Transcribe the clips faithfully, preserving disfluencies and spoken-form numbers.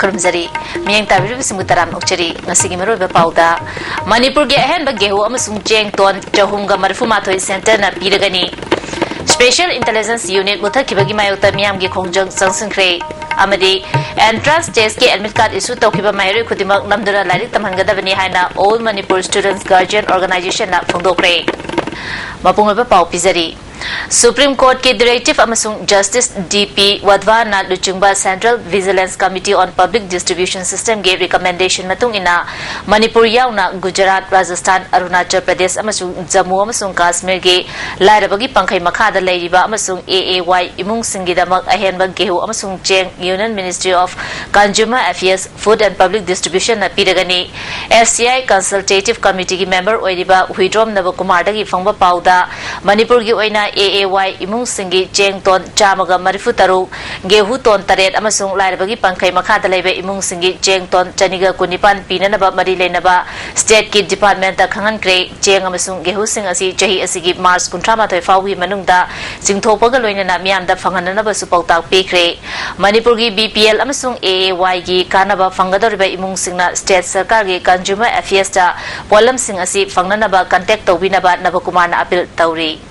ꯈꯨꯔꯨꯝꯖꯔꯤ꯫ ꯃꯤꯠꯌꯦꯡ ꯇꯥꯕꯤꯔꯤꯕꯁꯤꯡꯕꯨ ꯇꯔꯥꯝꯅ ꯑꯣꯛꯆꯔꯤ꯫ ꯉꯁꯤꯒꯤ ꯃꯔꯨꯑꯣꯏꯕ ꯄꯥꯎꯗ, ꯃꯅꯤꯄꯨꯔꯒꯤ ꯑꯍꯦꯟꯕ ꯒꯦꯍꯨ ꯑꯃꯁꯨꯡ ꯆꯦꯡ ꯇꯣꯟ ꯆꯍꯨꯝꯒ ꯃꯔꯤꯐꯨ ꯃꯥꯊꯣꯏ ꯁꯦꯟꯇꯔꯅ ꯄꯤꯔꯒꯅꯤ꯫ Special Intelligence Unit ꯃꯨꯊꯠꯈꯤꯕꯒꯤ ꯃꯥꯌꯣꯛꯇ ꯃꯤꯌꯥꯝꯒꯤ ꯈꯣꯡꯖꯪ ꯆꯪꯁꯤꯟꯈ꯭ꯔꯦ꯫ ꯑꯃꯗꯤ entrance test ꯀꯤ admit card issue ꯇꯧꯈꯤꯕ ꯃꯍꯩꯔꯣꯏ ꯈꯨꯗꯤꯡꯃꯛ ꯅꯝꯗꯨꯅ ꯂꯥꯏꯔꯤꯛ ꯇꯝꯍꯟꯒꯗꯕꯅꯤ ꯍꯥꯏꯅ All Manipur Students Guardian Organization ꯅ ꯐꯣꯡꯗꯣꯛꯈ꯭ꯔꯦ꯫ ꯃꯄꯨꯡ ꯑꯣꯏꯕ ꯄꯥꯎ ꯄꯤꯖꯔꯤ꯫ Supreme Court ꯀꯤ directive ꯑꯃꯁꯨꯡ Justice D P ꯋꯥꯙꯋꯥꯅ ꯂꯨꯆꯤꯡꯕ Central Vigilance Committee on Public Distribution System ꯒꯤ recommendation ꯃꯇꯨꯡ ꯏꯟꯅ, ꯃꯅꯤꯄꯨꯔ ꯌꯥꯎꯅ ꯒꯨꯖꯔꯥꯠ, ꯔꯥꯖꯁꯊꯥꯟ, ꯑꯔꯨꯅꯥꯆꯜ ꯄ꯭ꯔꯗꯦꯁ ꯑꯃꯁꯨꯡ ꯖꯝꯃꯨ ꯑꯃꯁꯨꯡ ꯀꯥꯁꯃꯤꯔꯒꯤ ꯂꯥꯏꯔꯕꯒꯤ ꯄꯟꯈꯩ ꯃꯈꯥꯗ ꯂꯩꯔꯤꯕ ꯑꯃꯁꯨꯡ A A Y ꯏꯃꯨꯡꯁꯤꯡꯒꯤꯗꯃꯛ ꯑꯍꯦꯟꯕ ꯒꯦꯍꯨ ꯑꯃꯁꯨꯡ ꯆꯦꯡ Union Ministry of Consumer Affairs, Food and Public Distribution ꯅ ꯄꯤꯔꯒꯅꯤ꯫ F C I Consultative Committee ꯒꯤ member ꯑꯣꯏꯔꯤꯕ ꯍꯨꯏꯗ꯭ꯔꯣꯝ ꯅꯕꯀꯨꯃꯥꯔꯗꯒꯤ ꯐꯪꯕ ꯄꯥꯎꯗ, ꯃꯅꯤꯄꯨꯔꯒꯤ ꯑꯣꯏꯅ A A Y ꯏꯃꯨꯡꯁꯤꯡꯒꯤ ꯆꯦꯡ ꯇꯣꯟ ꯆꯥꯝꯃꯒ ꯃꯔꯤꯐꯨ ꯇꯔꯨꯛ, ꯒꯦꯍꯨ ꯇꯣꯟ ꯇꯔꯦꯠ ꯑꯃꯁꯨꯡ ꯂꯥꯏꯔꯕꯒꯤ ꯄꯟꯈꯩ ꯃꯈꯥꯗ ꯂꯩꯕ ꯏꯃꯨꯡꯁꯤꯡꯒꯤ ꯆꯦꯡ ꯇꯣꯟ ꯆꯅꯤꯒ ꯀꯨꯟꯅꯤꯄꯥꯟ ꯄꯤꯅꯅꯕ ꯃꯔꯤ ꯂꯩꯅꯕ state ꯀꯤ department ꯇ ꯈꯪꯍꯟꯈ꯭ꯔꯦ꯫ ꯆꯦꯡ ꯑꯃꯁꯨꯡ ꯒꯦꯍꯨꯁꯤꯡ ꯑꯁꯤ ꯆꯍꯤ ꯑꯁꯤꯒꯤ March ꯀꯨꯟꯊ꯭ꯔꯥ ꯃꯥꯊꯣꯏ ꯐꯥꯎꯕꯒꯤ ꯃꯅꯨꯡꯗ ꯆꯤꯡꯊꯣꯛꯄꯒ ꯂꯣꯏꯅꯅ ꯃꯤꯌꯥꯝꯗ ꯐꯪꯍꯟꯅꯅꯕꯁꯨ ꯄꯥꯎꯇꯥꯛ ꯄꯤꯈ꯭ꯔꯦ꯫ ꯃꯅꯤꯄꯨꯔꯒꯤ B P L ꯑꯃꯁꯨꯡ A A Y ꯒꯤ ꯀꯥꯟꯅꯕ ꯐꯪꯒꯗꯧꯔꯤꯕ ꯏꯃꯨꯡꯁꯤꯡꯅ state ꯁꯔꯀꯥꯔꯒꯤ Consumer Affairs ꯇ ꯄꯣꯠꯂꯝꯁꯤꯡ ꯑꯁꯤ ꯐꯪꯅꯅꯕ contact ꯇꯧꯕꯤꯅꯕ ꯅꯕꯀꯨꯃꯥꯔꯅ appeal ꯇꯧꯔꯤ꯫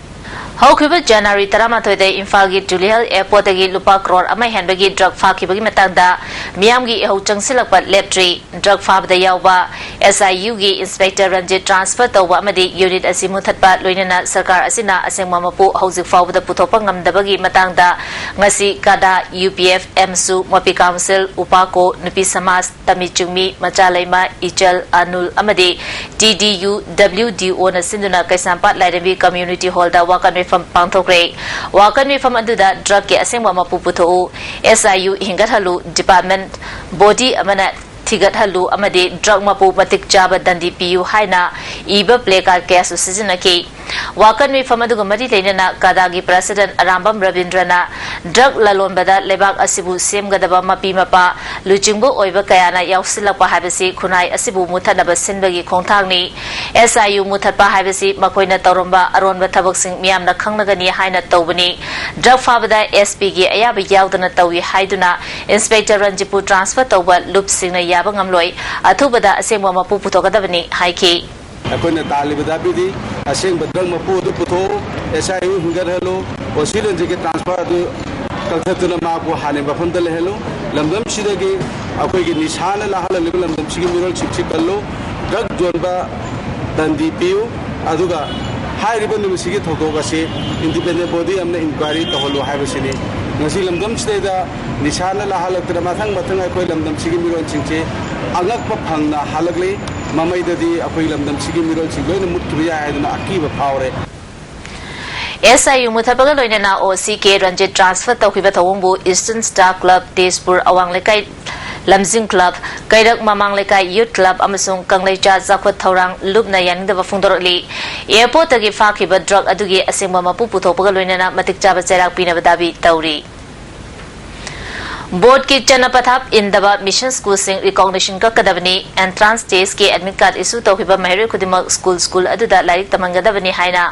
ꯍꯧꯈꯤꯕ January ꯇꯔꯥꯃꯥꯊꯣꯏꯗ ꯏꯝꯐꯥꯜꯒꯤ ꯇꯨꯂꯤꯍꯜ airport ꯇꯒꯤ ꯂꯨꯄꯥ ꯀ꯭ꯔꯣꯔ ꯑꯃ ꯍꯦꯟꯕꯒꯤ drug ꯐꯥꯈꯤꯕꯒꯤ ꯃꯇꯥꯡꯗ ꯃꯤꯌꯥꯝꯒꯤ ꯏꯍꯧ ꯆꯪꯁꯤꯜꯂꯛꯄ ꯂꯦꯞꯇ꯭ꯔꯤ꯫ Drug ꯐꯥꯕꯗ ꯌꯥꯎꯕ S I U ꯒꯤ inspector ꯔꯟꯖꯤꯠ transfer ꯇꯧꯕ ꯑꯃꯗꯤ unit ꯑꯁꯤ ꯃꯨꯊꯠꯄ, ꯂꯣꯏꯅꯅ ꯁꯔꯀꯥꯔ ꯑꯁꯤꯅ ꯑꯁꯦꯡꯕ ꯃꯄꯨ ꯍꯧꯖꯤꯛ ꯐꯥꯎꯕꯗ ꯄꯨꯊꯣꯛꯄ ꯉꯝꯗꯕꯒꯤ ꯃꯇꯥꯡꯗ ꯉꯁꯤ ꯀꯥꯗꯥ, U P F, M S U, ꯃꯄꯤ council, ꯎꯄꯥꯀꯣ, ꯅꯨꯄꯤ ꯁꯃꯥꯖ, ꯇꯃꯤ ꯆꯤꯡꯃꯤ, ꯃꯆꯥ ꯂꯩꯃ, ꯏꯆꯜ, ꯑꯅꯨꯜ ꯑꯃꯗꯤ T D U W D O ꯅ ꯁꯤꯟꯗꯨꯅ ꯀꯩꯁꯥꯝꯄꯥꯠ ꯂꯥꯏꯔꯦꯝꯕꯤ community hall ꯗ ꯋꯥꯀꯠ ꯃꯤꯐꯝ ꯄꯥꯡꯊꯣꯛꯈ꯭ꯔꯦ꯫ ꯋꯥꯀꯠ ꯃꯤꯐꯝ ꯑꯗꯨꯗ drug ꯀꯤ ꯑꯁꯦꯡꯕ ꯃꯄꯨ ꯄꯨꯊꯣꯛꯎ, S I U ꯍꯤꯡꯒꯠꯍꯜꯂꯨ, department body ꯑꯃꯅ ꯊꯤꯒꯠꯍꯜꯂꯨ ꯑꯃꯗꯤ drug ꯃꯄꯨ ꯃꯇꯤꯛ ꯆꯥꯕ ꯗꯟꯗꯤ ꯄꯤꯌꯨ ꯍꯥꯏꯅ ꯏꯕ placard ꯀꯌꯥꯁꯨ ꯁꯤꯖꯤꯟꯅꯈꯤ꯫ ꯋꯥꯀꯠ ꯃꯤꯐꯝ ꯑꯗꯨꯒ ꯃꯔꯤ ꯂꯩꯅꯅ ꯀꯥꯗꯥꯒꯤ ꯄ꯭ꯔꯁꯤꯗꯦꯟꯠ ꯑꯔꯥꯝꯕꯝ ꯔꯕꯤꯟꯗ꯭ꯔꯅ ꯗ꯭ꯔꯒ ꯂꯂꯣꯟꯕꯗ ꯂꯩꯕꯥꯛ ꯑꯁꯤꯕꯨ ꯁꯦꯝꯒꯗꯕ ꯃꯄꯤ ꯃꯄꯥ ꯂꯨꯆꯤꯡꯕ ꯑꯣꯏꯕ ꯀꯌꯥꯅ ꯌꯥꯎꯁꯤꯜꯂꯛꯄ ꯍꯥꯏꯕꯁꯤ ꯈꯨꯟꯅꯥꯏ ꯑꯁꯤꯕꯨ ꯃꯨꯠꯊꯠꯅꯕ ꯁꯤꯟꯕꯒꯤ ꯈꯣꯡꯊꯥꯡꯅꯤ꯫ ꯑꯦꯁ ꯑꯥꯏ ꯌꯨ ꯃꯨꯠꯊꯠꯄ ꯍꯥꯏꯕꯁꯤ ꯃꯈꯣꯏꯅ ꯇꯧꯔꯝꯕ ꯑꯔꯣꯟꯕ ꯊꯕꯛꯁꯤꯡ ꯃꯤꯌꯥꯝꯅ ꯈꯪꯂꯒꯅꯤ ꯍꯥꯏꯅ ꯇꯧꯕꯅꯤ꯫ ꯗ꯭ꯔꯒ ꯐꯥꯕꯗ ꯑꯦꯁ ꯄꯤꯒꯤ ꯑꯌꯥꯕ ꯌꯥꯎꯗꯅ ꯇꯧꯏ ꯍꯥꯏꯗꯨꯅ ꯏꯟꯁꯄꯦꯛꯇꯔ ꯔꯟꯖꯤꯠꯄꯨ ꯇ꯭ꯔꯥꯟꯁꯐꯔ ꯇꯧꯕ ꯂꯨꯞꯁꯤꯡꯅ ꯌꯥꯕ ꯉꯝꯂꯣꯏ꯫ ꯑꯊꯨꯕꯗ ꯑꯁꯦꯡꯕ ꯃꯄꯨ ꯄꯨꯊꯣꯛꯀꯗꯕꯅꯤ ꯍꯥꯏꯈꯤ꯫ ꯑꯩꯈꯣꯏꯅ ꯇꯥꯜꯂꯤꯕ ꯗꯥꯕꯤꯗꯤ ꯑꯁꯦꯡꯕ ꯗ꯭ꯔꯒ ꯃꯄꯨ ꯑꯗꯨ ꯄꯨꯊꯣꯛꯎ, ꯑꯦꯁ ꯑꯥꯏ ꯌꯨ ꯍꯤꯡꯒꯠꯍꯜꯂꯨ, ꯑꯣ ꯁꯤ ꯔꯟꯖꯤꯠꯀꯤ ꯇ꯭ꯔꯥꯟꯁꯐꯔ ꯑꯗꯨ ꯀꯛꯊꯠꯇꯨꯅ ꯃꯥꯕꯨ ꯍꯥꯟꯅ ꯃꯐꯝꯗ ꯂꯩꯍꯜꯂꯨ꯫ ꯂꯝꯗꯝꯁꯤꯗꯒꯤ ꯑꯩꯈꯣꯏꯒꯤ ꯅꯤꯁꯥꯅ ꯂꯥꯍꯜꯂꯛꯂꯤꯕ ꯂꯝꯗꯝꯁꯤꯒꯤ ꯃꯤꯔꯣꯜꯁꯤꯡꯁꯤ ꯀꯜꯂꯨ, ꯗ꯭ꯔꯒ ꯌꯣꯟꯕ ꯗꯟꯗꯤ ꯄꯤꯌꯨ, ꯑꯗꯨꯒ ꯍꯥꯏꯔꯤꯕ ꯅꯨꯃꯤꯠꯁꯤꯒꯤ ꯊꯧꯗꯣꯛ ꯑꯁꯤ ꯏꯟꯗꯤꯄꯦꯟꯗꯦꯟ ꯕꯣꯗꯤ ꯑꯃꯅ ꯏꯟꯀ꯭ꯋꯥꯏꯔꯤ ꯇꯧꯍꯜꯂꯨ ꯍꯥꯏꯕꯁꯤꯅꯤ꯫ ꯉꯁꯤ ꯂꯝꯗꯝꯁꯤꯗꯩꯗ ꯅꯤꯁꯥꯅ ꯂꯥꯍꯜꯂꯛꯇꯅ ꯃꯊꯪ ꯃꯊꯪ ꯑꯩꯈꯣꯏ ꯂꯝꯗꯝꯁꯤꯒꯤ ꯃꯤꯔꯣꯜꯁꯤꯡꯁꯤ ꯑꯉꯛꯄ ꯐꯪꯅ ꯍꯜꯂꯛꯂꯤ꯫ ꯃꯃꯩꯗꯗꯤ ꯑꯩꯈꯣꯏ ꯂꯝꯗꯝꯁꯤꯒꯤ ꯃꯤꯔꯣꯜꯁꯤꯡ ꯂꯣꯏꯅ ꯃꯨꯠꯈꯤꯕ ꯌꯥꯏ ꯍꯥꯏꯗꯨꯅ ꯑꯀꯤꯕ ꯐꯥꯎꯔꯦ꯫ ꯑꯦꯁ ꯑꯥꯏ ꯌꯨ ꯃꯨꯊꯠꯄꯒ ꯂꯣꯏꯅꯅ ꯑꯣ ꯁꯤ ꯀꯦ ꯔꯟꯖꯤꯠ ꯇ꯭ꯔꯥꯟꯁꯐꯔ ꯇꯧꯈꯤꯕ ꯊꯧꯑꯣꯡꯕꯨ ꯏꯁꯇꯔꯟ ꯁ꯭ꯇꯥꯔ ꯀ꯭ꯂꯕ, ꯇꯦꯖꯄꯨꯔ ꯑꯋꯥꯡ ꯂꯩꯀꯥꯏ ꯂꯝꯖꯤꯡ ꯀ꯭ꯂꯕ, ꯀꯩꯔꯛ ꯃꯃꯥꯡ ꯂꯩꯀꯥꯏ ꯌꯨꯠ ꯀ꯭ꯂꯕ ꯑꯃꯁꯨꯡ ꯀꯪꯂꯩꯆꯥ ꯆꯥꯎꯈꯠ ꯊꯧꯔꯥꯡ ꯂꯨꯞꯅ ꯌꯥꯅꯤꯡꯗꯕ ꯐꯣꯡꯗꯣꯔꯛꯂꯤ꯫ ꯑꯦꯌꯔꯄꯣꯔꯠꯇꯒꯤ ꯐꯥꯈꯤꯕ ꯗ꯭ꯔꯒ ꯑꯗꯨꯒꯤ ꯑꯁꯦꯡꯕ ꯃꯄꯨ ꯄꯨꯊꯣꯛꯄꯒ ꯂꯣꯏꯅꯅ ꯃꯇꯤꯛ ꯆꯥꯕ ꯆꯩꯔꯥꯛ ꯄꯤꯅꯕ ꯗꯥꯕꯤ ꯇꯧꯔꯤ꯫ ꯕꯣꯔꯗꯀꯤ ꯆꯠꯅ ꯄꯊꯥꯞ ꯏꯟꯗꯕ ꯃꯤꯁꯟ ꯁ꯭ꯀꯨꯜꯁꯤꯡ ꯔꯤꯀꯣꯒꯅꯤꯁꯟ ꯀꯛꯀꯗꯕꯅꯤ꯫ ꯑꯦꯟꯇ꯭ꯔꯥꯟꯁ ꯇꯦꯁꯀꯤ ꯑꯦꯗꯃꯤꯠ ꯀꯥꯔꯗ ꯏꯁꯨ ꯇꯧꯈꯤꯕ ꯃꯍꯩꯔꯣꯏ ꯈꯨꯗꯤꯡꯃꯛ ꯁ꯭ꯀꯨꯜ ꯁ꯭ꯀꯨꯜ ꯑꯗꯨꯗ ꯂꯥꯏꯔꯤꯛ ꯇꯝꯍꯟꯒꯗꯕꯅꯤ ꯍꯥꯏꯅ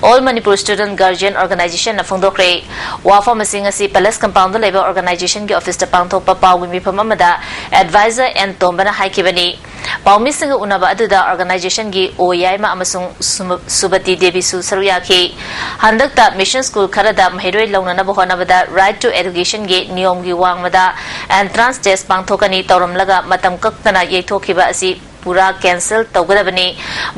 ꯑꯣꯜ ꯃꯅꯤꯄꯨꯔ ꯁ꯭ꯇꯨꯗꯦꯟꯠ ꯒꯥꯔꯖꯤꯌꯟ ꯑꯣꯔꯒꯅꯥꯏꯖꯦꯁꯟꯅ ꯐꯣꯡꯗꯣꯛꯈ꯭ꯔꯦ꯫ ꯋꯥꯐꯝ ꯑꯁꯤ ꯉꯁꯤ ꯄꯦꯂꯦꯁ ꯀꯝꯄꯥꯎꯟꯗ ꯂꯩꯕ ꯑꯣꯔꯒꯅꯥꯏꯖꯦꯁꯟꯒꯤ ꯑꯣꯐꯤꯁꯇ ꯄꯥꯡꯊꯣꯛꯄ ꯄꯥꯎꯒꯤ ꯃꯤꯐꯝ ꯑꯃꯗ ꯑꯦꯗꯚꯥꯏꯖꯔ ꯑꯦꯟ ꯇꯣꯝꯕꯅ ꯍꯥꯏꯈꯤꯕꯅꯤ꯫ ꯄꯥꯎꯃꯤꯁꯤꯡꯒ ꯎꯅꯕ ꯑꯗꯨꯗ ꯑꯣꯔꯒꯅꯥꯏꯖꯦꯁꯟꯒꯤ ꯑꯣ ꯌꯥꯏꯃ ꯑꯃꯁꯨꯡ ꯁꯨꯃ-, ꯁꯨꯕꯇꯤ ꯗꯦꯕꯤꯁꯨ ꯁꯔꯨꯛ ꯌꯥꯈꯤ꯫ ꯍꯟꯗꯛꯇ ꯃꯤꯁꯟ ꯁ꯭ꯀꯨꯜ ꯈꯔꯗ ꯃꯍꯩꯔꯣꯏ ꯂꯧꯅꯅꯕ ꯍꯣꯠꯅꯕꯗ ꯔꯥꯏꯠ ꯇꯨ ꯑꯦꯗꯨꯀꯦꯁꯟꯒꯤ ꯅꯤꯌꯣꯝꯒꯤ ꯋꯥꯡꯃꯗ ꯑꯦꯟꯇ꯭ꯔꯥꯟꯁ ꯇꯦꯁ ꯄꯥꯡꯊꯣꯛꯀꯅꯤ ꯇꯧꯔꯝꯂꯒ ꯃꯇꯝ ꯀꯛꯇꯅ ꯌꯩꯊꯣꯛꯈꯤꯕ ꯑꯁꯤ ꯄꯨꯔꯥ ꯀꯦꯟꯁꯦꯜ ꯇꯧꯒꯗꯕꯅꯤ꯫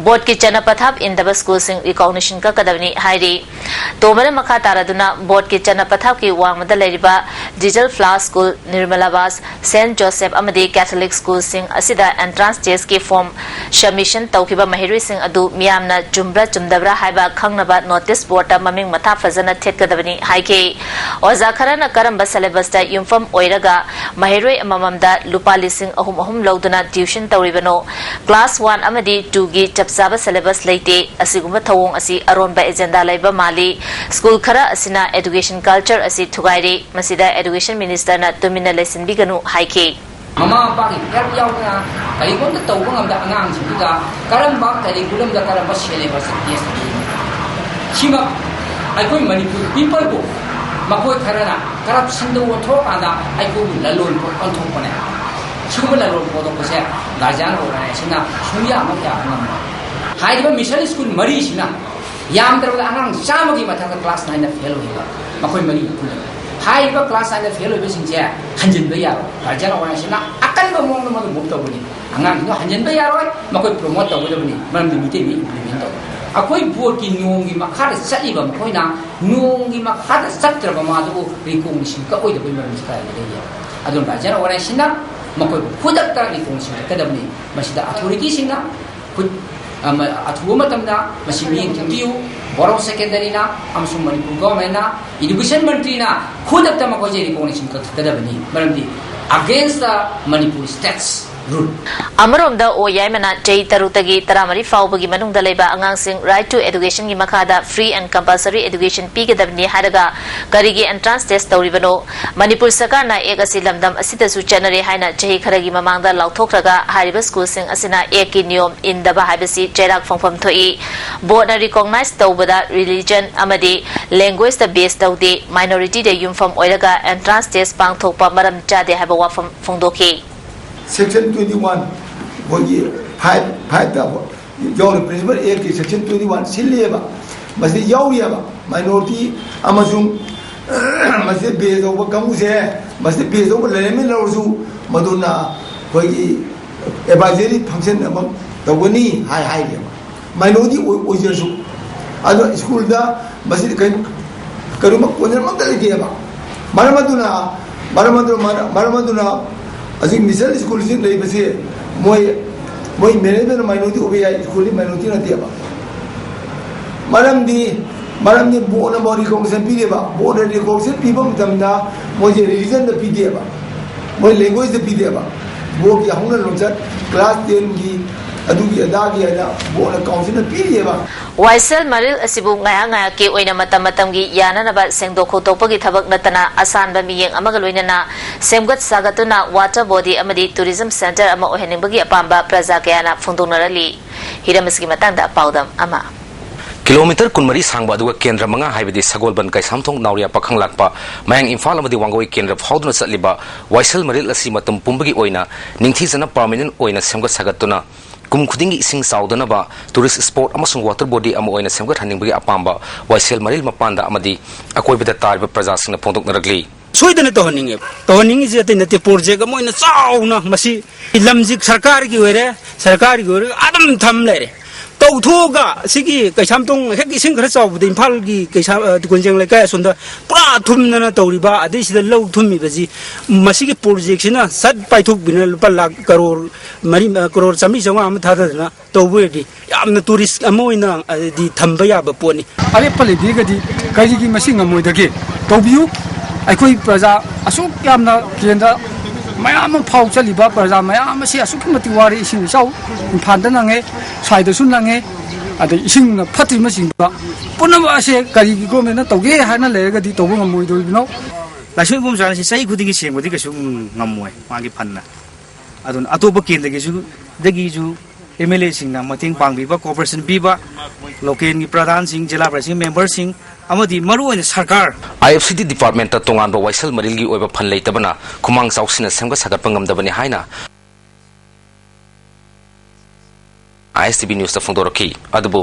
ꯕꯣꯔꯗꯀꯤ ꯆꯠꯅ ꯄꯊꯥꯞ ꯏꯟꯗꯕ ꯁ꯭ꯀꯨꯜꯁꯤꯡ ꯔꯤꯀꯣꯒꯅꯤꯁꯟ ꯀꯛꯀꯗꯕꯅꯤ ꯍꯥꯏꯔꯤ꯫ ꯇꯣꯝꯕꯅ ꯃꯈꯥ ꯇꯥꯔꯗꯨꯅ ꯕꯣꯔꯗꯀꯤ ꯆꯠꯅ ꯄꯊꯥꯞꯀꯤ ꯋꯥꯡꯃꯗ ꯂꯩꯔꯤꯕ ꯗꯤꯖꯜ ꯐ꯭ꯂꯥ ꯁ꯭ꯀꯨꯜ, ꯅꯤꯔꯃꯂꯥꯕꯥꯁ, ꯁꯦꯟꯠ ꯖꯣꯁꯦꯐ ꯑꯃꯗꯤ ꯀꯦꯊꯣꯂꯤꯛ ꯁ꯭ꯀꯨꯜꯁꯤꯡ ꯑꯁꯤꯗ ꯑꯦꯟꯇ꯭ꯔꯥꯟꯁ ꯇꯦꯁꯀꯤ ꯐꯣꯔꯝ ꯁꯕꯃꯤꯁꯟ ꯇꯧꯈꯤꯕ ꯃꯍꯩꯔꯣꯏꯁꯤꯡ ꯑꯗꯨ ꯃꯤꯌꯥꯝꯅ ꯆꯨꯝꯕ꯭ꯔꯥ ꯆꯨꯝꯗꯕ꯭ꯔꯥ ꯍꯥꯏꯕ ꯈꯪꯅꯕ ꯅꯣꯇꯤꯁ ꯕꯣꯔꯗꯇ ꯃꯃꯤꯡ ꯃꯊꯥ ꯐꯖꯅ ꯊꯦꯠꯀꯗꯕꯅꯤ ꯍꯥꯏꯈꯤ꯫ ꯑꯣꯖꯥ ꯈꯔꯅ ꯀꯔꯝꯕ ꯁꯤꯂꯦꯕꯁꯇ ꯌꯨꯝꯐꯝ ꯑꯣꯏꯔꯒ ꯃꯍꯩꯔꯣꯏ ꯑꯃꯃꯝꯗ ꯂꯨꯄꯥ ꯂꯤꯁꯤꯡ ꯑꯍꯨꯝ ꯑꯍꯨꯝ ꯂꯧꯗꯨꯅ ꯇ꯭ꯌꯨꯁꯟ ꯇꯧꯔꯤꯕꯅꯣ? ꯀ꯭ꯂꯥꯁ ꯋꯥꯟ ꯑꯃꯗꯤ ꯇꯨꯒꯤ ꯆꯞ ꯆꯥꯕ ꯁꯤꯂꯦꯕꯁ ꯂꯩꯇꯦ꯫ ꯑꯁꯤꯒꯨꯝꯕ ꯊꯧꯑꯣꯡ ꯑꯁꯤ ꯑꯔꯣꯟꯕ ꯑꯦꯖꯦꯟꯗꯥ ꯂꯩꯕ ꯃꯥꯜꯂꯤ꯫ ꯁ꯭ꯀꯨꯜ ꯈꯔ ꯑꯁꯤꯅ ꯑꯦꯗꯨꯀꯦꯁꯟ ꯀꯜꯆꯔ ꯑꯁꯤ ꯊꯨꯒꯥꯏꯔꯤ꯫ ꯃꯁꯤꯗ ꯑꯦꯗꯨꯀꯦꯁꯟ ꯃꯤꯅꯤꯁꯇꯔꯅ ꯇꯨꯃꯤꯟꯅ ꯂꯩꯁꯤꯟꯕꯤꯒꯅꯨ ꯍꯥꯏꯈꯤ꯫ ꯃꯃꯥ ꯃꯄꯥꯒꯤ ꯍꯦꯜꯞ ꯌꯥꯎꯗꯅ ꯀꯔꯤꯒꯨꯝꯕ ꯇꯧꯕ ꯉꯝꯗ ꯑꯉꯥꯡꯁꯤꯡꯗꯨꯗ ꯀꯔꯝꯕ ꯀꯔꯤꯀꯨꯂꯝꯗ ꯀꯔꯝꯕ ꯁꯦꯂꯦꯕꯁ ꯇꯦꯁ ꯄꯤ? ꯁꯤꯃꯛ ꯑꯩꯈꯣꯏ ꯃꯅꯤꯄꯨꯔ ꯄꯤꯄꯜꯕꯨ ꯃꯈꯣꯏ ꯈꯔꯅ ꯀꯔꯞꯁꯟꯗ ꯑꯣꯟꯊꯣꯛꯑꯀꯥꯟꯗ ꯑꯩꯈꯣꯏꯕꯨ ꯂꯂꯣꯟ ꯑꯣꯟꯊꯣꯛꯄꯅꯦ꯫ ꯁꯤꯒꯨꯝꯕ ꯂꯂꯣꯟ ꯄꯣꯠꯊꯣꯛꯄꯁꯦ ꯒꯥꯔꯖꯤꯌꯥꯟ ꯑꯣꯔꯒꯅꯥꯏꯖꯦꯁꯟꯅ ꯁꯨꯡꯌꯥ ꯑꯃ ꯌꯥꯕ ꯉꯝꯃꯣꯏ꯫ ꯍꯥꯏꯔꯤꯕ ꯃꯤꯁꯟ ꯁ꯭ꯀꯨꯜ ꯃꯔꯤꯁꯤꯅ ꯌꯥꯝꯗ꯭ꯔꯕꯗ ꯑꯉꯥꯡ ꯆꯥꯝꯃꯒꯤ ꯃꯊꯛꯇ ꯀ꯭ꯂꯥꯁ ꯅꯥꯏꯟꯗ ꯐꯦꯜ ꯑꯣꯏꯕ ꯃꯈꯣꯏ ꯃꯔꯤ ꯄꯨꯜꯂꯦ꯫ ꯍꯥꯏꯔꯤꯕ ꯀ꯭ꯂꯥꯁ ꯅꯥꯏꯟꯗ ꯐꯦꯜ ꯑꯣꯏꯕꯁꯤꯡꯁꯦ ꯍꯟꯖꯤꯟꯕ ꯌꯥꯔꯣꯏ꯫ ꯒꯥꯔꯖꯤꯌꯥꯟ ꯑꯣꯔꯒꯅꯥꯏꯖꯦꯁꯟꯅ ꯑꯀꯟꯕ ꯃꯑꯣꯡꯗ ꯃꯗꯨ ꯃꯨꯚ ꯇꯧꯒꯅꯤ꯫ ꯑꯉꯥꯡꯁꯤꯡꯗꯣ ꯍꯟꯖꯤꯟꯕ ꯌꯥꯔꯣꯏ, ꯃꯈꯣꯏ ꯄ꯭ꯔꯣꯃꯣꯠ ꯇꯧꯒꯗꯕꯅꯤ, ꯃꯔꯝꯗꯤ ꯃꯤꯇꯩ ꯃꯌꯦꯛ ꯏꯝꯄ꯭ꯂꯤꯃꯦꯟ ꯇꯧ꯫ ꯑꯩꯈꯣꯏ ꯕꯣꯔꯗꯀꯤ ꯅꯤꯌꯣꯝꯒꯤ ꯃꯈꯥꯗ ꯆꯠꯂꯤꯕ ꯃꯈꯣꯏꯅ ꯅꯤꯌꯣꯝꯒꯤ ꯃꯈꯥꯗ ꯆꯠꯇ꯭ꯔꯕ ꯃꯥꯗꯨꯕꯨ ꯔꯤꯀꯣꯒꯅꯤꯁꯟ ꯀꯛꯑꯣꯏꯗꯕꯒꯤ ꯃꯔꯝꯁꯤ ꯀꯗꯥꯏꯗ ꯂꯩꯒꯦ? ꯑꯗꯨꯅ ꯒꯥꯔꯖꯤꯌꯥꯟ ꯑꯣꯔꯒꯅꯥꯏꯖꯦꯁꯟꯅ ꯃꯈꯣꯏꯕꯨ ꯈꯨꯗꯛꯇ ꯔꯤꯀꯣꯒꯅꯤꯁꯟ ꯀꯛꯀꯗꯕꯅꯤ꯫ ꯃꯁꯤꯗ ꯑꯊꯣꯔꯤꯇꯤꯁꯤꯡꯅ ꯈꯨꯠ-, ꯑꯃ, ꯑꯊꯨꯕ ꯃꯇꯝꯗ ꯃꯁꯤ ꯃꯤꯠꯌꯦꯡ ꯆꯪꯕꯤꯌꯨ꯫ ꯕꯣꯔꯣ ꯁꯦꯀ꯭ꯔꯦꯇꯔꯤꯅ ꯑꯃꯁꯨꯡ ꯃꯅꯤꯄꯨꯔ ꯒꯣꯚꯔꯟꯃꯦꯟꯠꯅ, ꯏꯗꯨꯀꯦꯁꯟ ꯃꯟꯇ꯭ꯔꯤꯅ ꯈꯨꯗꯛꯇ ꯃꯈꯣꯏꯁꯦ ꯔꯤꯀꯣꯒꯅꯤꯁꯟ ꯀꯛꯊꯠꯀꯗꯕꯅꯤ, ꯃꯔꯝꯗꯤ against the Manipur state's rule꯫ ꯑꯃꯔꯣꯝꯗ ꯑꯣ ꯌꯥꯏꯃꯅ ꯆꯍꯤ ꯇꯔꯨꯛꯇꯒꯤ ꯇꯔꯥꯃꯔꯤ ꯐꯥꯎꯕꯒꯤ ꯃꯅꯨꯡꯗ ꯂꯩꯕ ꯑꯉꯥꯡꯁꯤꯡ Right to Educationꯒꯤ ꯃꯈꯥꯗ free and compulsory education ꯄꯤꯒꯗꯕꯅꯤ ꯍꯥꯏꯔꯒ ꯀꯔꯤꯒꯤ entrance test ꯇꯧꯔꯤꯕꯅꯣ? ꯃꯅꯤꯄꯨꯔ ꯁꯔꯀꯥꯔꯅ ꯑꯦꯛ ꯑꯁꯤ ꯂꯝꯗꯝ ꯑꯁꯤꯗꯁꯨ ꯆꯠꯅꯔꯦ ꯍꯥꯏꯅ ꯆꯍꯤ ꯈꯔꯒꯤ ꯃꯃꯥꯡꯗ ꯂꯥꯎꯊꯣꯛꯈ꯭ꯔꯒ ꯍꯥꯏꯔꯤꯕ ꯁ꯭ꯀꯨꯜꯁꯤꯡ ꯑꯁꯤꯅ ꯑꯦꯛꯀꯤ ꯅꯤꯌꯣꯝ ꯏꯟꯗꯕ ꯍꯥꯏꯕꯁꯤ ꯆꯩꯔꯥꯛ ꯐꯪꯐꯝ ꯊꯣꯛꯏ꯫ ꯕꯣꯔꯗꯅ ꯔꯤꯀꯣꯒꯅꯥꯏꯖ ꯇꯧꯕꯗ ꯔꯤꯂꯤꯖꯟ ꯑꯃꯗꯤ ꯂꯦꯡꯒ꯭ꯋꯦꯖꯇ ꯕꯦꯁ ꯇꯧꯗꯦ, ꯃꯥꯏꯅꯣꯔꯤꯇꯤꯗ ꯌꯨꯝꯐꯝ ꯑꯣꯏꯔꯒ entrance test ꯄꯥꯡꯊꯣꯛꯄ ꯃꯔꯝ ꯆꯥꯗꯦ ꯍꯥꯏꯕ ꯋꯥꯐꯝ ꯐꯣꯡꯗꯣꯛꯈꯤ꯫ Section twenty one, ꯑꯩꯈꯣꯏꯒꯤ five, fiveꯇ ꯌꯥꯎꯔꯤ, Principal Actꯀꯤ section twenty one ꯁꯤꯜꯂꯤꯑꯕ꯫ ꯃꯁꯤꯗ ꯌꯥꯎꯔꯤꯑꯕ minority ꯑꯃꯁꯨꯡ ꯃꯁꯤꯗ ꯕꯦꯁ ꯇꯧꯕ ꯀꯥꯡꯕꯨꯁꯦ, ꯃꯁꯤꯗ ꯕꯦꯁ ꯇꯧꯕ ꯂꯩꯔꯝꯃꯤ ꯂꯧꯔꯁꯨ, ꯃꯗꯨꯅ ꯑꯩꯈꯣꯏꯒꯤ advisory function ꯑꯃ ꯇꯧꯒꯅꯤ ꯍꯥꯏ ꯍꯥꯏꯔꯤꯑꯕ꯫ Minority ꯑꯣꯏ-, ꯑꯣꯏꯖꯔꯁꯨ꯫ ꯑꯗꯣ ꯁ꯭ꯀꯨꯜꯗ ꯃꯁꯤꯗꯤ ꯀꯔꯤ-, ꯀꯔꯤꯒꯨꯝꯕ ꯀꯣꯟꯖꯟ ꯑꯃꯠꯇ ꯂꯩꯇꯦꯕ꯫ ꯃꯔꯝ ꯑꯗꯨꯅ, ꯃꯔꯝ ꯑꯗꯨꯅ, ꯃꯔꯝ ꯑꯗꯨꯅ ꯍꯧꯖꯤꯛ ꯃꯤꯁꯟ ꯁ꯭ꯀꯨꯜꯁꯤꯡ ꯂꯩꯕꯁꯤ ꯃꯣꯏ ꯃꯣꯏ ꯃꯦꯅꯦꯖꯃꯦꯟ ꯃꯥꯏꯅꯣꯔꯤꯇꯤ ꯑꯣꯏꯕ ꯌꯥꯏ, ꯁ꯭ꯀꯨꯜꯗꯤ ꯃꯥꯏꯅꯣꯔꯤꯇꯤ ꯅꯠꯇꯦꯕ꯫ ꯃꯔꯝꯗꯤ ꯃꯔꯝꯗꯤ ꯕꯣꯔꯗꯅ ꯃꯣꯏ ꯔꯤꯀꯣꯒꯅꯤꯁꯟ ꯄꯤꯔꯦꯕ꯫ ꯕꯣꯔꯗꯅ ꯔꯤꯀꯣꯒꯅꯤꯁꯟ ꯄꯤꯕ ꯃꯇꯝꯗ ꯃꯣꯏꯁꯦ ꯔꯤꯂꯤꯖꯟꯗ ꯄꯤꯗꯦꯕ, ꯃꯣꯏ ꯂꯦꯡꯒ꯭ꯋꯦꯖꯇ ꯄꯤꯗꯦꯕ꯫ ꯕꯣꯔꯗꯀꯤ ꯍꯧꯅ ꯂꯣꯟꯆꯠ, ꯀ꯭ꯂꯥꯁ ꯇꯦꯟꯒꯤ ꯑꯗꯨꯒꯤ ꯑꯗꯥꯒꯤ ꯍꯥꯏꯅ ꯕꯣꯔꯗꯅ ꯀꯥꯎꯟꯁꯤꯜꯅ ꯄꯤꯔꯤꯑꯕ꯫ ꯋꯥꯏꯁꯦꯜ ꯃꯔꯤꯜ ꯑꯁꯤꯕꯨ ꯉꯥꯏꯍꯥꯛ ꯉꯥꯏꯍꯥꯛꯀꯤ ꯑꯣꯏꯅ ꯃꯇꯝ ꯃꯇꯝꯒꯤ ꯌꯥꯅꯅꯕ ꯁꯦꯡꯗꯣꯛ ꯈꯣꯠꯇꯣꯛꯄꯒꯤ ꯊꯕꯛ ꯅꯠꯇꯅ ꯑꯁꯥꯟꯕ ꯃꯤꯠꯌꯦꯡ ꯑꯃꯒ ꯂꯣꯏꯅꯅ ꯁꯦꯝꯒꯠ ꯁꯥꯒꯠꯇꯨꯅ ꯋꯥꯇꯔ ꯕꯣꯗꯤ ꯑꯃꯗꯤ ꯇꯨꯔꯤꯖꯝ ꯁꯦꯟꯇꯔ ꯑꯃ ꯑꯣꯏꯍꯟꯅꯤꯡꯕꯒꯤ ꯑꯄꯥꯝꯕ ꯄ꯭ꯔꯖꯥ ꯀꯌꯥꯅ ꯐꯣꯡꯗꯣꯛꯅꯔꯛꯂꯤ꯫ ꯍꯤꯔꯝ ꯑꯁꯤꯒꯤ ꯃꯇꯥꯡꯗ ꯄꯥꯎꯗꯝ ꯑꯃ꯫ ꯀꯤꯂꯣꯃꯤꯇꯔ ꯀꯨꯟꯃꯔꯤ ꯁꯥꯡꯕ ꯑꯗꯨꯒ ꯀꯦꯟꯗ꯭ꯔ ꯃꯉꯥ ꯍꯥꯏꯕꯗꯤ ꯁꯒꯣꯜꯕꯟ, ꯀꯩꯁꯥꯝꯊꯣꯡ, ꯅꯥꯎꯔꯤꯌꯥ, ꯄꯥꯈꯪꯂꯥꯛꯄ, ꯃꯌꯥꯡ ꯏꯝꯐꯥꯜ ꯑꯃꯗꯤ ꯋꯥꯡꯒꯣꯏ ꯀꯦꯟꯗ꯭ꯔ ꯐꯥꯎꯗꯨꯅ ꯆꯠꯂꯤꯕ ꯋꯥꯏꯁꯦꯜ ꯃꯔꯤꯜ ꯑꯁꯤ ꯃꯇꯝ ꯄꯨꯝꯕꯒꯤ ꯑꯣꯏꯅ ꯅꯤꯡꯊꯤꯖꯅ ꯄꯥꯔꯃꯤꯅꯦꯟ ꯑꯣꯏꯅ ꯁꯦꯝꯒꯠ ꯁꯥꯒꯠꯇꯨꯅ ꯀꯨꯝ ꯈꯨꯗꯤꯡꯒꯤ ꯏꯁꯤꯡ ꯆꯥꯎꯗꯅꯕ ꯇꯨꯔꯤꯁ ꯁ꯭ꯄꯣꯠ ꯑꯃꯁꯨꯡ ꯋꯥꯇꯔ ꯕꯣꯗꯤ ꯑꯃ ꯑꯣꯏꯅ ꯁꯦꯝꯒꯠꯍꯟꯅꯤꯡꯕꯒꯤ ꯑꯄꯥꯝꯕ ꯋꯥꯏꯁꯦꯜ ꯃꯔꯤꯜ ꯃꯄꯥꯟꯗ ꯑꯃꯗꯤ ꯑꯀꯣꯏꯕꯗ ꯇꯥꯔꯤꯕ ꯄ꯭ꯔꯖꯥꯁꯤꯡꯅ ꯐꯣꯡꯗꯣꯛꯅꯔꯛꯂꯤ꯫ ꯁꯣꯏꯗꯅ ꯇꯧꯍꯟꯅꯤꯡꯉꯦꯕ꯫ ꯇꯧꯍꯟꯅꯤꯡꯉꯤꯁꯦ ꯑꯇꯩ ꯅꯠꯇꯦ, ꯄ꯭ꯔꯣꯖꯦꯛ ꯑꯃ ꯑꯣꯏꯅ ꯆꯥꯎꯅ ꯃꯁꯤ ꯂꯝꯁꯤ ꯁꯔꯀꯥꯔꯒꯤ ꯑꯣꯏꯔꯦ, ꯁꯔꯀꯥꯔꯒꯤ ꯑꯣꯏꯔꯒ ꯑꯗꯨꯝ ꯊꯝ ꯂꯩꯔꯦ꯫ ꯇꯧꯊꯣꯛꯑꯒ ꯁꯤꯒꯤ ꯀꯩꯁꯥꯝꯊꯣꯡ ꯍꯦꯛ ꯏꯁꯤꯡ ꯈꯔ ꯆꯥꯎꯕꯗ ꯏꯝꯐꯥꯜꯒꯤ ꯀꯩꯁꯥ-, ꯑ, ꯀꯣꯟꯖꯦꯡ ꯂꯩꯀꯥꯏ ꯑꯁꯣꯝꯗ ꯄꯨꯔꯥ ꯊꯨꯝꯗꯅ ꯇꯧꯔꯤꯕ, ꯑꯗꯩ ꯁꯤꯗ ꯂꯧ ꯊꯨꯝꯃꯤꯕꯁꯤ, ꯃꯁꯤꯒꯤ ꯄ꯭ꯔꯣꯖꯦꯛꯁꯤꯅ ꯁꯠ ꯄꯥꯏꯊꯣꯛꯄꯤꯗꯅ ꯂꯨꯄꯥ ꯂꯥꯈ ꯀꯔꯣꯔ ꯃꯔꯤ, ꯑ, ꯀꯔꯣꯔ ꯆꯥꯃꯔꯤ ꯆꯥꯝꯃꯉꯥ ꯑꯃ ꯊꯥꯗꯗꯅ ꯇꯧꯕ ꯑꯣꯏꯔꯗꯤ ꯌꯥꯝꯅ ꯇꯨꯔꯤꯁ ꯑꯃ ꯑꯣꯏꯅ, ꯑꯗꯤ, ꯊꯝꯕ ꯌꯥꯕ ꯄꯣꯠꯅꯤ꯫ ꯑꯔꯦꯞꯄ ꯂꯩꯕꯤꯔꯒꯗꯤ ꯀꯔꯤꯒꯤ ꯃꯁꯤ ꯉꯝꯃꯣꯏꯗꯒꯦ? ꯇꯧꯕꯤꯌꯨ꯫ ꯑꯩꯈꯣꯏ ꯄ꯭ꯔꯖꯥ ꯑꯁꯨꯛ ꯌꯥꯝꯅ ꯀꯦꯟꯗ꯭ꯔ ꯃꯌꯥꯝ ꯑꯃ ꯐꯥꯎ ꯆꯠꯂꯤꯕ ꯄ꯭ꯔꯖꯥ ꯃꯌꯥꯝ ꯑꯁꯤ ꯑꯁꯨꯛꯀꯤ ꯃꯇꯤꯛ ꯋꯥꯔꯦ꯫ ꯏꯁꯤꯡ ꯏꯆꯥꯎ ꯏꯝꯐꯥꯜꯗ ꯅꯪꯉꯦ, ꯁ꯭ꯋꯥꯏꯗꯁꯨ ꯅꯪꯉꯦ, ꯑꯗꯩ ꯏꯁꯤꯡꯅ ꯐꯠꯇ꯭ꯔꯤꯕꯅꯆꯤꯡꯕ ꯄꯨꯝꯅꯃꯛ ꯑꯁꯦ ꯀꯔꯤꯒꯤ ꯒꯣꯔꯃꯦꯟꯅ ꯇꯧꯒꯦ ꯍꯥꯏꯅ ꯂꯩꯔꯒꯗꯤ ꯇꯧꯕ ꯉꯝꯃꯣꯏꯗꯣꯔꯤꯕꯅꯣ? ꯂꯥꯏꯁ꯭ꯔꯝ ꯏꯕꯣꯝꯆꯥꯅ ꯁꯤ ꯆꯍꯤ ꯈꯨꯗꯤꯡꯒꯤ ꯁꯦꯡꯕꯗꯤ ꯀꯩꯁꯨ ꯉꯝꯃꯣꯏ ꯃꯥꯒꯤ ꯐꯟꯅ꯫ ꯑꯗꯨꯅ ꯑꯇꯣꯞꯄ ꯀꯦꯟꯗ꯭ꯔꯒꯤꯁꯨ, ꯗꯒꯤꯁꯨ ꯑꯦꯝ ꯑꯦꯜ ꯑꯦꯁꯤꯡꯅ ꯃꯇꯦꯡ ꯄꯥꯡꯕꯤꯕ, ꯀꯣꯑꯣꯄꯔꯦꯁꯟ ꯄꯤꯕ, ꯂꯣꯀꯦꯜꯒꯤ ꯄ꯭ꯔꯙꯥꯟꯁꯤꯡ, ꯖꯤꯂꯥ ꯄꯔꯤꯁꯠꯀꯤ ꯃꯦꯝꯕꯔꯁꯤꯡ ꯑꯃꯗꯤ ꯃꯔꯨꯑꯣꯏꯅ ꯁꯔꯀꯥꯔ, ꯑꯥꯏ ꯑꯦꯐ ꯁꯤ ꯗꯤ ꯗꯤꯄꯥꯔꯠꯃꯦꯟꯠꯇ ꯇꯣꯉꯥꯟꯕ ꯋꯥꯏꯁꯦꯜ ꯃꯔꯤꯜꯒꯤ ꯑꯣꯏꯕ ꯐꯟ ꯂꯩꯇꯕꯅ ꯈꯨꯃꯥꯡ ꯆꯥꯎꯁꯤꯟꯅ ꯁꯦꯝꯒꯠ ꯁꯥꯒꯠꯄ ꯉꯝꯗꯕꯅꯤ ꯍꯥꯏꯅ ꯑꯥꯏ ꯑꯦꯁ ꯇꯤ ꯚꯤ ꯅ꯭ꯌꯨꯁꯇ ꯐꯣꯡꯗꯣꯔꯛꯈꯤ꯫ ꯑꯗꯨꯕꯨ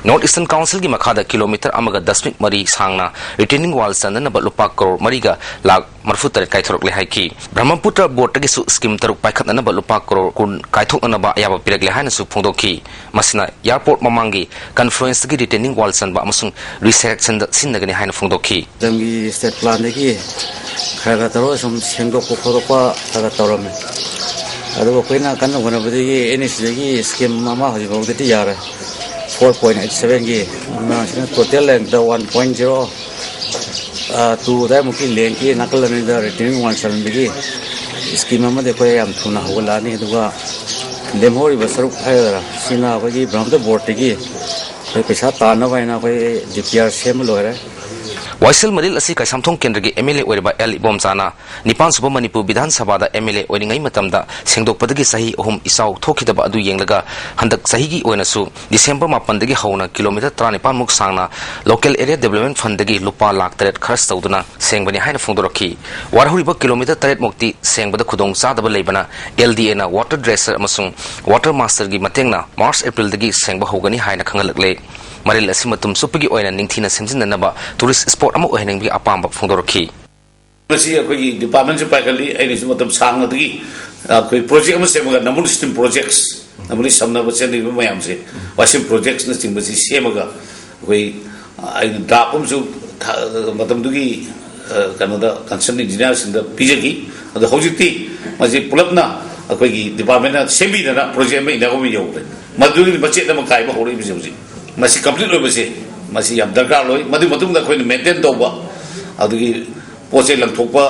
ꯅꯣꯔꯠ ꯏꯁꯇꯔꯟ ꯀꯥꯎꯟꯁꯤꯜꯒꯤ ꯃꯈꯥꯗ ꯀꯤꯂꯣꯃꯤꯇꯔ ꯑꯃꯒ ꯗꯁꯃꯤꯛ ꯃꯔꯤ ꯁꯥꯡꯅ ꯔꯤꯇꯦꯅꯤꯡ ꯋꯥꯜ ꯆꯟꯅꯅꯕ ꯂꯨꯄꯥ ꯀꯔꯣꯔ ꯃꯔꯤꯒ ꯂꯥꯈ ꯃꯔꯤꯐꯨ ꯇꯔꯦꯠ ꯀꯥꯏꯊꯣꯔꯛꯂꯦ ꯍꯥꯏꯈꯤ꯫ ꯕ꯭ꯔꯍꯃꯄꯨꯇ꯭ꯔ ꯕꯣꯔꯗꯇꯒꯤꯁꯨ ꯁ꯭ꯀꯤꯝ ꯇꯔꯨꯛ ꯄꯥꯏꯈꯠꯅꯅꯕ ꯂꯨꯄꯥ ꯀꯔꯣꯔ ꯀꯨꯟ ꯀꯥꯏꯊꯣꯛꯅꯅꯕ ꯑꯌꯥꯕ ꯄꯤꯔꯛꯂꯦ ꯍꯥꯏꯅꯁꯨ ꯐꯣꯡꯗꯣꯛꯈꯤ꯫ ꯃꯁꯤꯅ ꯑꯦꯌꯔꯄꯣꯔꯠ ꯃꯃꯥꯡꯒꯤ ꯀꯟꯐ꯭ꯂꯨꯑꯦꯟꯁꯇꯒꯤ ꯔꯤꯇꯦꯅꯤꯡ ꯋꯥꯜ ꯆꯟꯕ ꯑꯃꯁꯨꯡ ꯔꯤꯁꯦꯂꯦꯛꯁꯟꯗ ꯁꯤꯖꯤꯟꯅꯒꯅꯤ ꯍꯥꯏꯅ ꯐꯣꯡꯗꯣꯛꯈꯤ꯫ ꯃꯇꯝꯒꯤ ꯁ꯭ꯇꯦꯠ ꯄ꯭ꯂꯥꯟꯗꯒꯤ ꯈꯔ ꯈꯔ ꯇꯧꯔꯒ ꯁꯨꯝ ꯁꯦꯡꯗꯣꯛꯄ ꯈꯣꯠꯇꯣꯛꯄ ꯈꯔ ꯈꯔ ꯇꯧꯔꯝꯃꯤ꯫ ꯑꯗꯨꯕꯨ ꯑꯩꯈꯣꯏꯅ ꯀꯟꯅ ꯍꯣꯠꯅꯕꯗꯒꯤ ꯑꯦꯟ ꯑꯦꯁ ꯁꯤꯗꯒꯤ ꯁ꯭ꯀꯤꯝ ꯑꯃ ꯍꯧꯖꯤꯛ ꯐꯥꯎꯗꯗꯤ ꯌꯥꯔꯦ, ꯐꯣꯔ ꯄꯣꯏꯟ ꯑꯩꯠ ꯁꯕꯦꯟꯒꯤ, ꯑꯗꯨꯅ ꯁꯤꯅ ꯇꯣꯇꯦꯜ ꯂꯦꯡꯇ ꯋꯥꯟ ꯄꯣꯏꯟ ꯖꯤꯔꯣ ꯇꯨ ꯑꯗꯨꯋꯥꯏꯃꯨꯛꯀꯤ ꯂꯦꯡꯀꯤ ꯅꯥꯀꯜ ꯑꯅꯤꯗ ꯔꯤꯇꯦꯅꯤꯡ ꯋꯥꯜ ꯆꯟꯕꯒꯤ ꯁ꯭ꯀꯤꯝ ꯑꯃꯗꯤ ꯑꯩꯈꯣꯏ ꯌꯥꯝ ꯊꯨꯅ ꯍꯧꯒꯠꯂꯛꯑꯅꯤ꯫ ꯑꯗꯨꯒ ꯂꯦꯝꯍꯧꯔꯤꯕ ꯁꯔꯨꯛ ꯍꯥꯏꯒꯗ꯭ꯔꯥ, ꯁꯤꯅ ꯑꯩꯈꯣꯏꯒꯤ ꯕ꯭ꯔꯍꯃꯄꯨꯇ꯭ꯔ ꯕꯣꯔꯗꯇꯒꯤ ꯑꯩꯈꯣꯏ ꯄꯩꯁꯥ ꯇꯥꯟꯅꯕ ꯍꯥꯏꯅ ꯑꯩꯈꯣꯏ ꯗꯤ ꯄꯤ ꯑꯥꯔ ꯁꯦꯝꯕ ꯂꯣꯏꯔꯦ꯫ ꯋꯥꯏꯁꯦꯜ ꯃꯔꯤꯜ ꯑꯁꯤ ꯀꯩꯁꯥꯝꯊꯣꯡ ꯀꯦꯟꯗ꯭ꯔꯒꯤ ꯑꯦꯝ ꯑꯦꯜ ꯑꯦ ꯑꯣꯏꯔꯤꯕ ꯑꯦꯜ ꯏꯕꯣꯝꯆꯥꯅ ꯅꯤꯄꯥꯟ ꯁꯨꯕ ꯃꯅꯤꯄꯨꯔ ꯕꯤꯙꯥꯟ ꯁꯚꯥꯗ ꯑꯦꯝ ꯑꯦꯜ ꯑꯦ ꯑꯣꯏꯔꯤꯉꯩ ꯃꯇꯝꯗ ꯁꯦꯡꯗꯣꯛꯄꯗꯒꯤ ꯆꯍꯤ ꯑꯍꯨꯝ ꯏꯆꯥꯎ ꯊꯣꯛꯈꯤꯗꯕ ꯑꯗꯨ ꯌꯦꯡꯂꯒ ꯍꯟꯗꯛ ꯆꯍꯤꯒꯤ ꯑꯣꯏꯅꯁꯨ ꯗꯤꯁꯦꯝꯕꯔ ꯃꯥꯄꯟꯗꯒꯤ ꯍꯧꯅ ꯀꯤꯂꯣꯃꯤꯇꯔ ꯇꯔꯥꯅꯤꯄꯥꯟꯃꯨꯛ ꯁꯥꯡꯅ ꯂꯣꯀꯦꯜ ꯑꯦꯔꯤꯌꯥ ꯗꯤꯕꯂꯞꯃꯦꯟ ꯐꯟꯗꯒꯤ ꯂꯨꯄꯥ ꯂꯥꯈ ꯇꯔꯦꯠ ꯈꯔꯆ ꯇꯧꯗꯨꯅ ꯁꯦꯡꯕꯅꯤ ꯍꯥꯏꯅ ꯐꯣꯡꯗꯣꯔꯛꯈꯤ꯫ ꯋꯥꯠꯍꯧꯔꯤꯕ ꯀꯤꯂꯣꯃꯤꯇꯔ ꯇꯔꯦꯠꯃꯨꯛꯇꯤ ꯁꯦꯡꯕꯗ ꯈꯨꯗꯣꯡ ꯆꯥꯗꯕ ꯂꯩꯕꯅ ꯑꯦꯜ ꯗꯤ ꯑꯦꯅ ꯋꯥꯇꯔ ꯗ꯭ꯔꯦꯁꯔ ꯑꯃꯁꯨꯡ ꯋꯥꯇꯔ ꯃꯥꯁꯇꯔꯒꯤ ꯃꯇꯦꯡꯅ ꯃꯥꯔꯆ ꯑꯦꯄ꯭ꯔꯤꯜꯗꯒꯤ ꯁꯦꯡꯕ ꯍꯧꯒꯅꯤ ꯍꯥꯏꯅ ꯈꯪꯍꯜꯂꯛꯂꯦ꯫ ꯃꯔꯤꯜ ꯑꯁꯤ ꯃꯇꯝ ꯆꯨꯞꯄꯒꯤ ꯑꯣꯏꯅ ꯅꯤꯡꯊꯤꯅ ꯁꯦꯝꯖꯤꯟꯅꯅꯕ ꯇꯨꯔꯤꯁ ꯁ꯭ꯄꯣꯠ ꯑꯃ ꯑꯣꯏꯍꯟꯅꯤꯡꯕꯒꯤ ꯑꯄꯥꯝꯕ ꯐꯣꯡꯗꯣꯔꯛꯈꯤ꯫ ꯃꯁꯤ ꯑꯩꯈꯣꯏꯒꯤ ꯗꯤꯄꯥꯔꯠꯃꯦꯟꯁꯨ ꯄꯥꯏꯈꯠꯂꯤ, ꯑꯩꯅꯁꯨ ꯃꯇꯝ ꯁꯥꯡꯅꯗꯒꯤ ꯑꯩꯈꯣꯏ ꯄ꯭ꯔꯣꯖꯦꯛ ꯑꯃ ꯁꯦꯝꯃꯒ ꯅꯝꯕꯨꯜ ꯁ꯭ꯇ꯭ꯔꯤꯝ ꯄ꯭ꯔꯣꯖꯦꯛꯁ, ꯅꯝꯕꯨꯜ ꯁꯝꯅꯕ ꯆꯦꯟꯗꯔꯤꯕ ꯃꯌꯥꯝꯁꯦ, ꯋꯥꯏꯁꯤꯜ ꯄ꯭ꯔꯣꯖꯦꯛꯁꯅꯆꯤꯡꯕꯁꯤ ꯁꯦꯝꯃꯒ ꯑꯩꯈꯣꯏ, ꯑꯩꯅ ꯗ꯭ꯔꯥꯐ ꯑꯃꯁꯨ ꯊꯥ-, ꯃꯇꯝꯗꯨꯒꯤ, ꯑ, ꯀꯩꯅꯣꯗ ꯀꯟꯁꯔꯟ ꯏꯟꯖꯤꯅꯤꯌꯥꯔꯁꯤꯡꯗ ꯄꯤꯖꯈꯤ꯫ ꯑꯗꯣ ꯍꯧꯖꯤꯛꯇꯤ ꯃꯁꯤ ꯄꯨꯂꯞꯅ ꯑꯩꯈꯣꯏꯒꯤ ꯗꯤꯄꯥꯔꯠꯃꯦꯟꯅ ꯁꯦꯝꯕꯤꯗꯅ ꯄ꯭ꯔꯣꯖꯦꯛ ꯑꯃ ꯏꯟꯅꯕ ꯑꯃ ꯌꯧꯔꯦ꯫ ꯃꯗꯨꯒꯤ ꯃꯆꯦꯠ ꯑꯃ ꯀꯥꯏꯕ ꯍꯧꯔꯛꯏꯕꯁꯦ ꯍꯧꯖꯤꯛ꯫ ꯃꯁꯤ ꯀꯝꯄ꯭ꯂꯤꯠ ꯑꯣꯏꯕꯁꯦ ꯃꯁꯤ ꯌꯥꯝ ꯗꯔꯀꯥꯔ ꯑꯣꯏ꯫ ꯃꯗꯨꯒꯤ ꯃꯇꯨꯡꯗ ꯑꯩꯈꯣꯏꯅ ꯃꯦꯟꯇꯦꯟ ꯇꯧꯕ, ꯑꯗꯨꯒꯤ ꯄꯣꯠ ꯆꯩ ꯂꯪꯊꯣꯛꯄ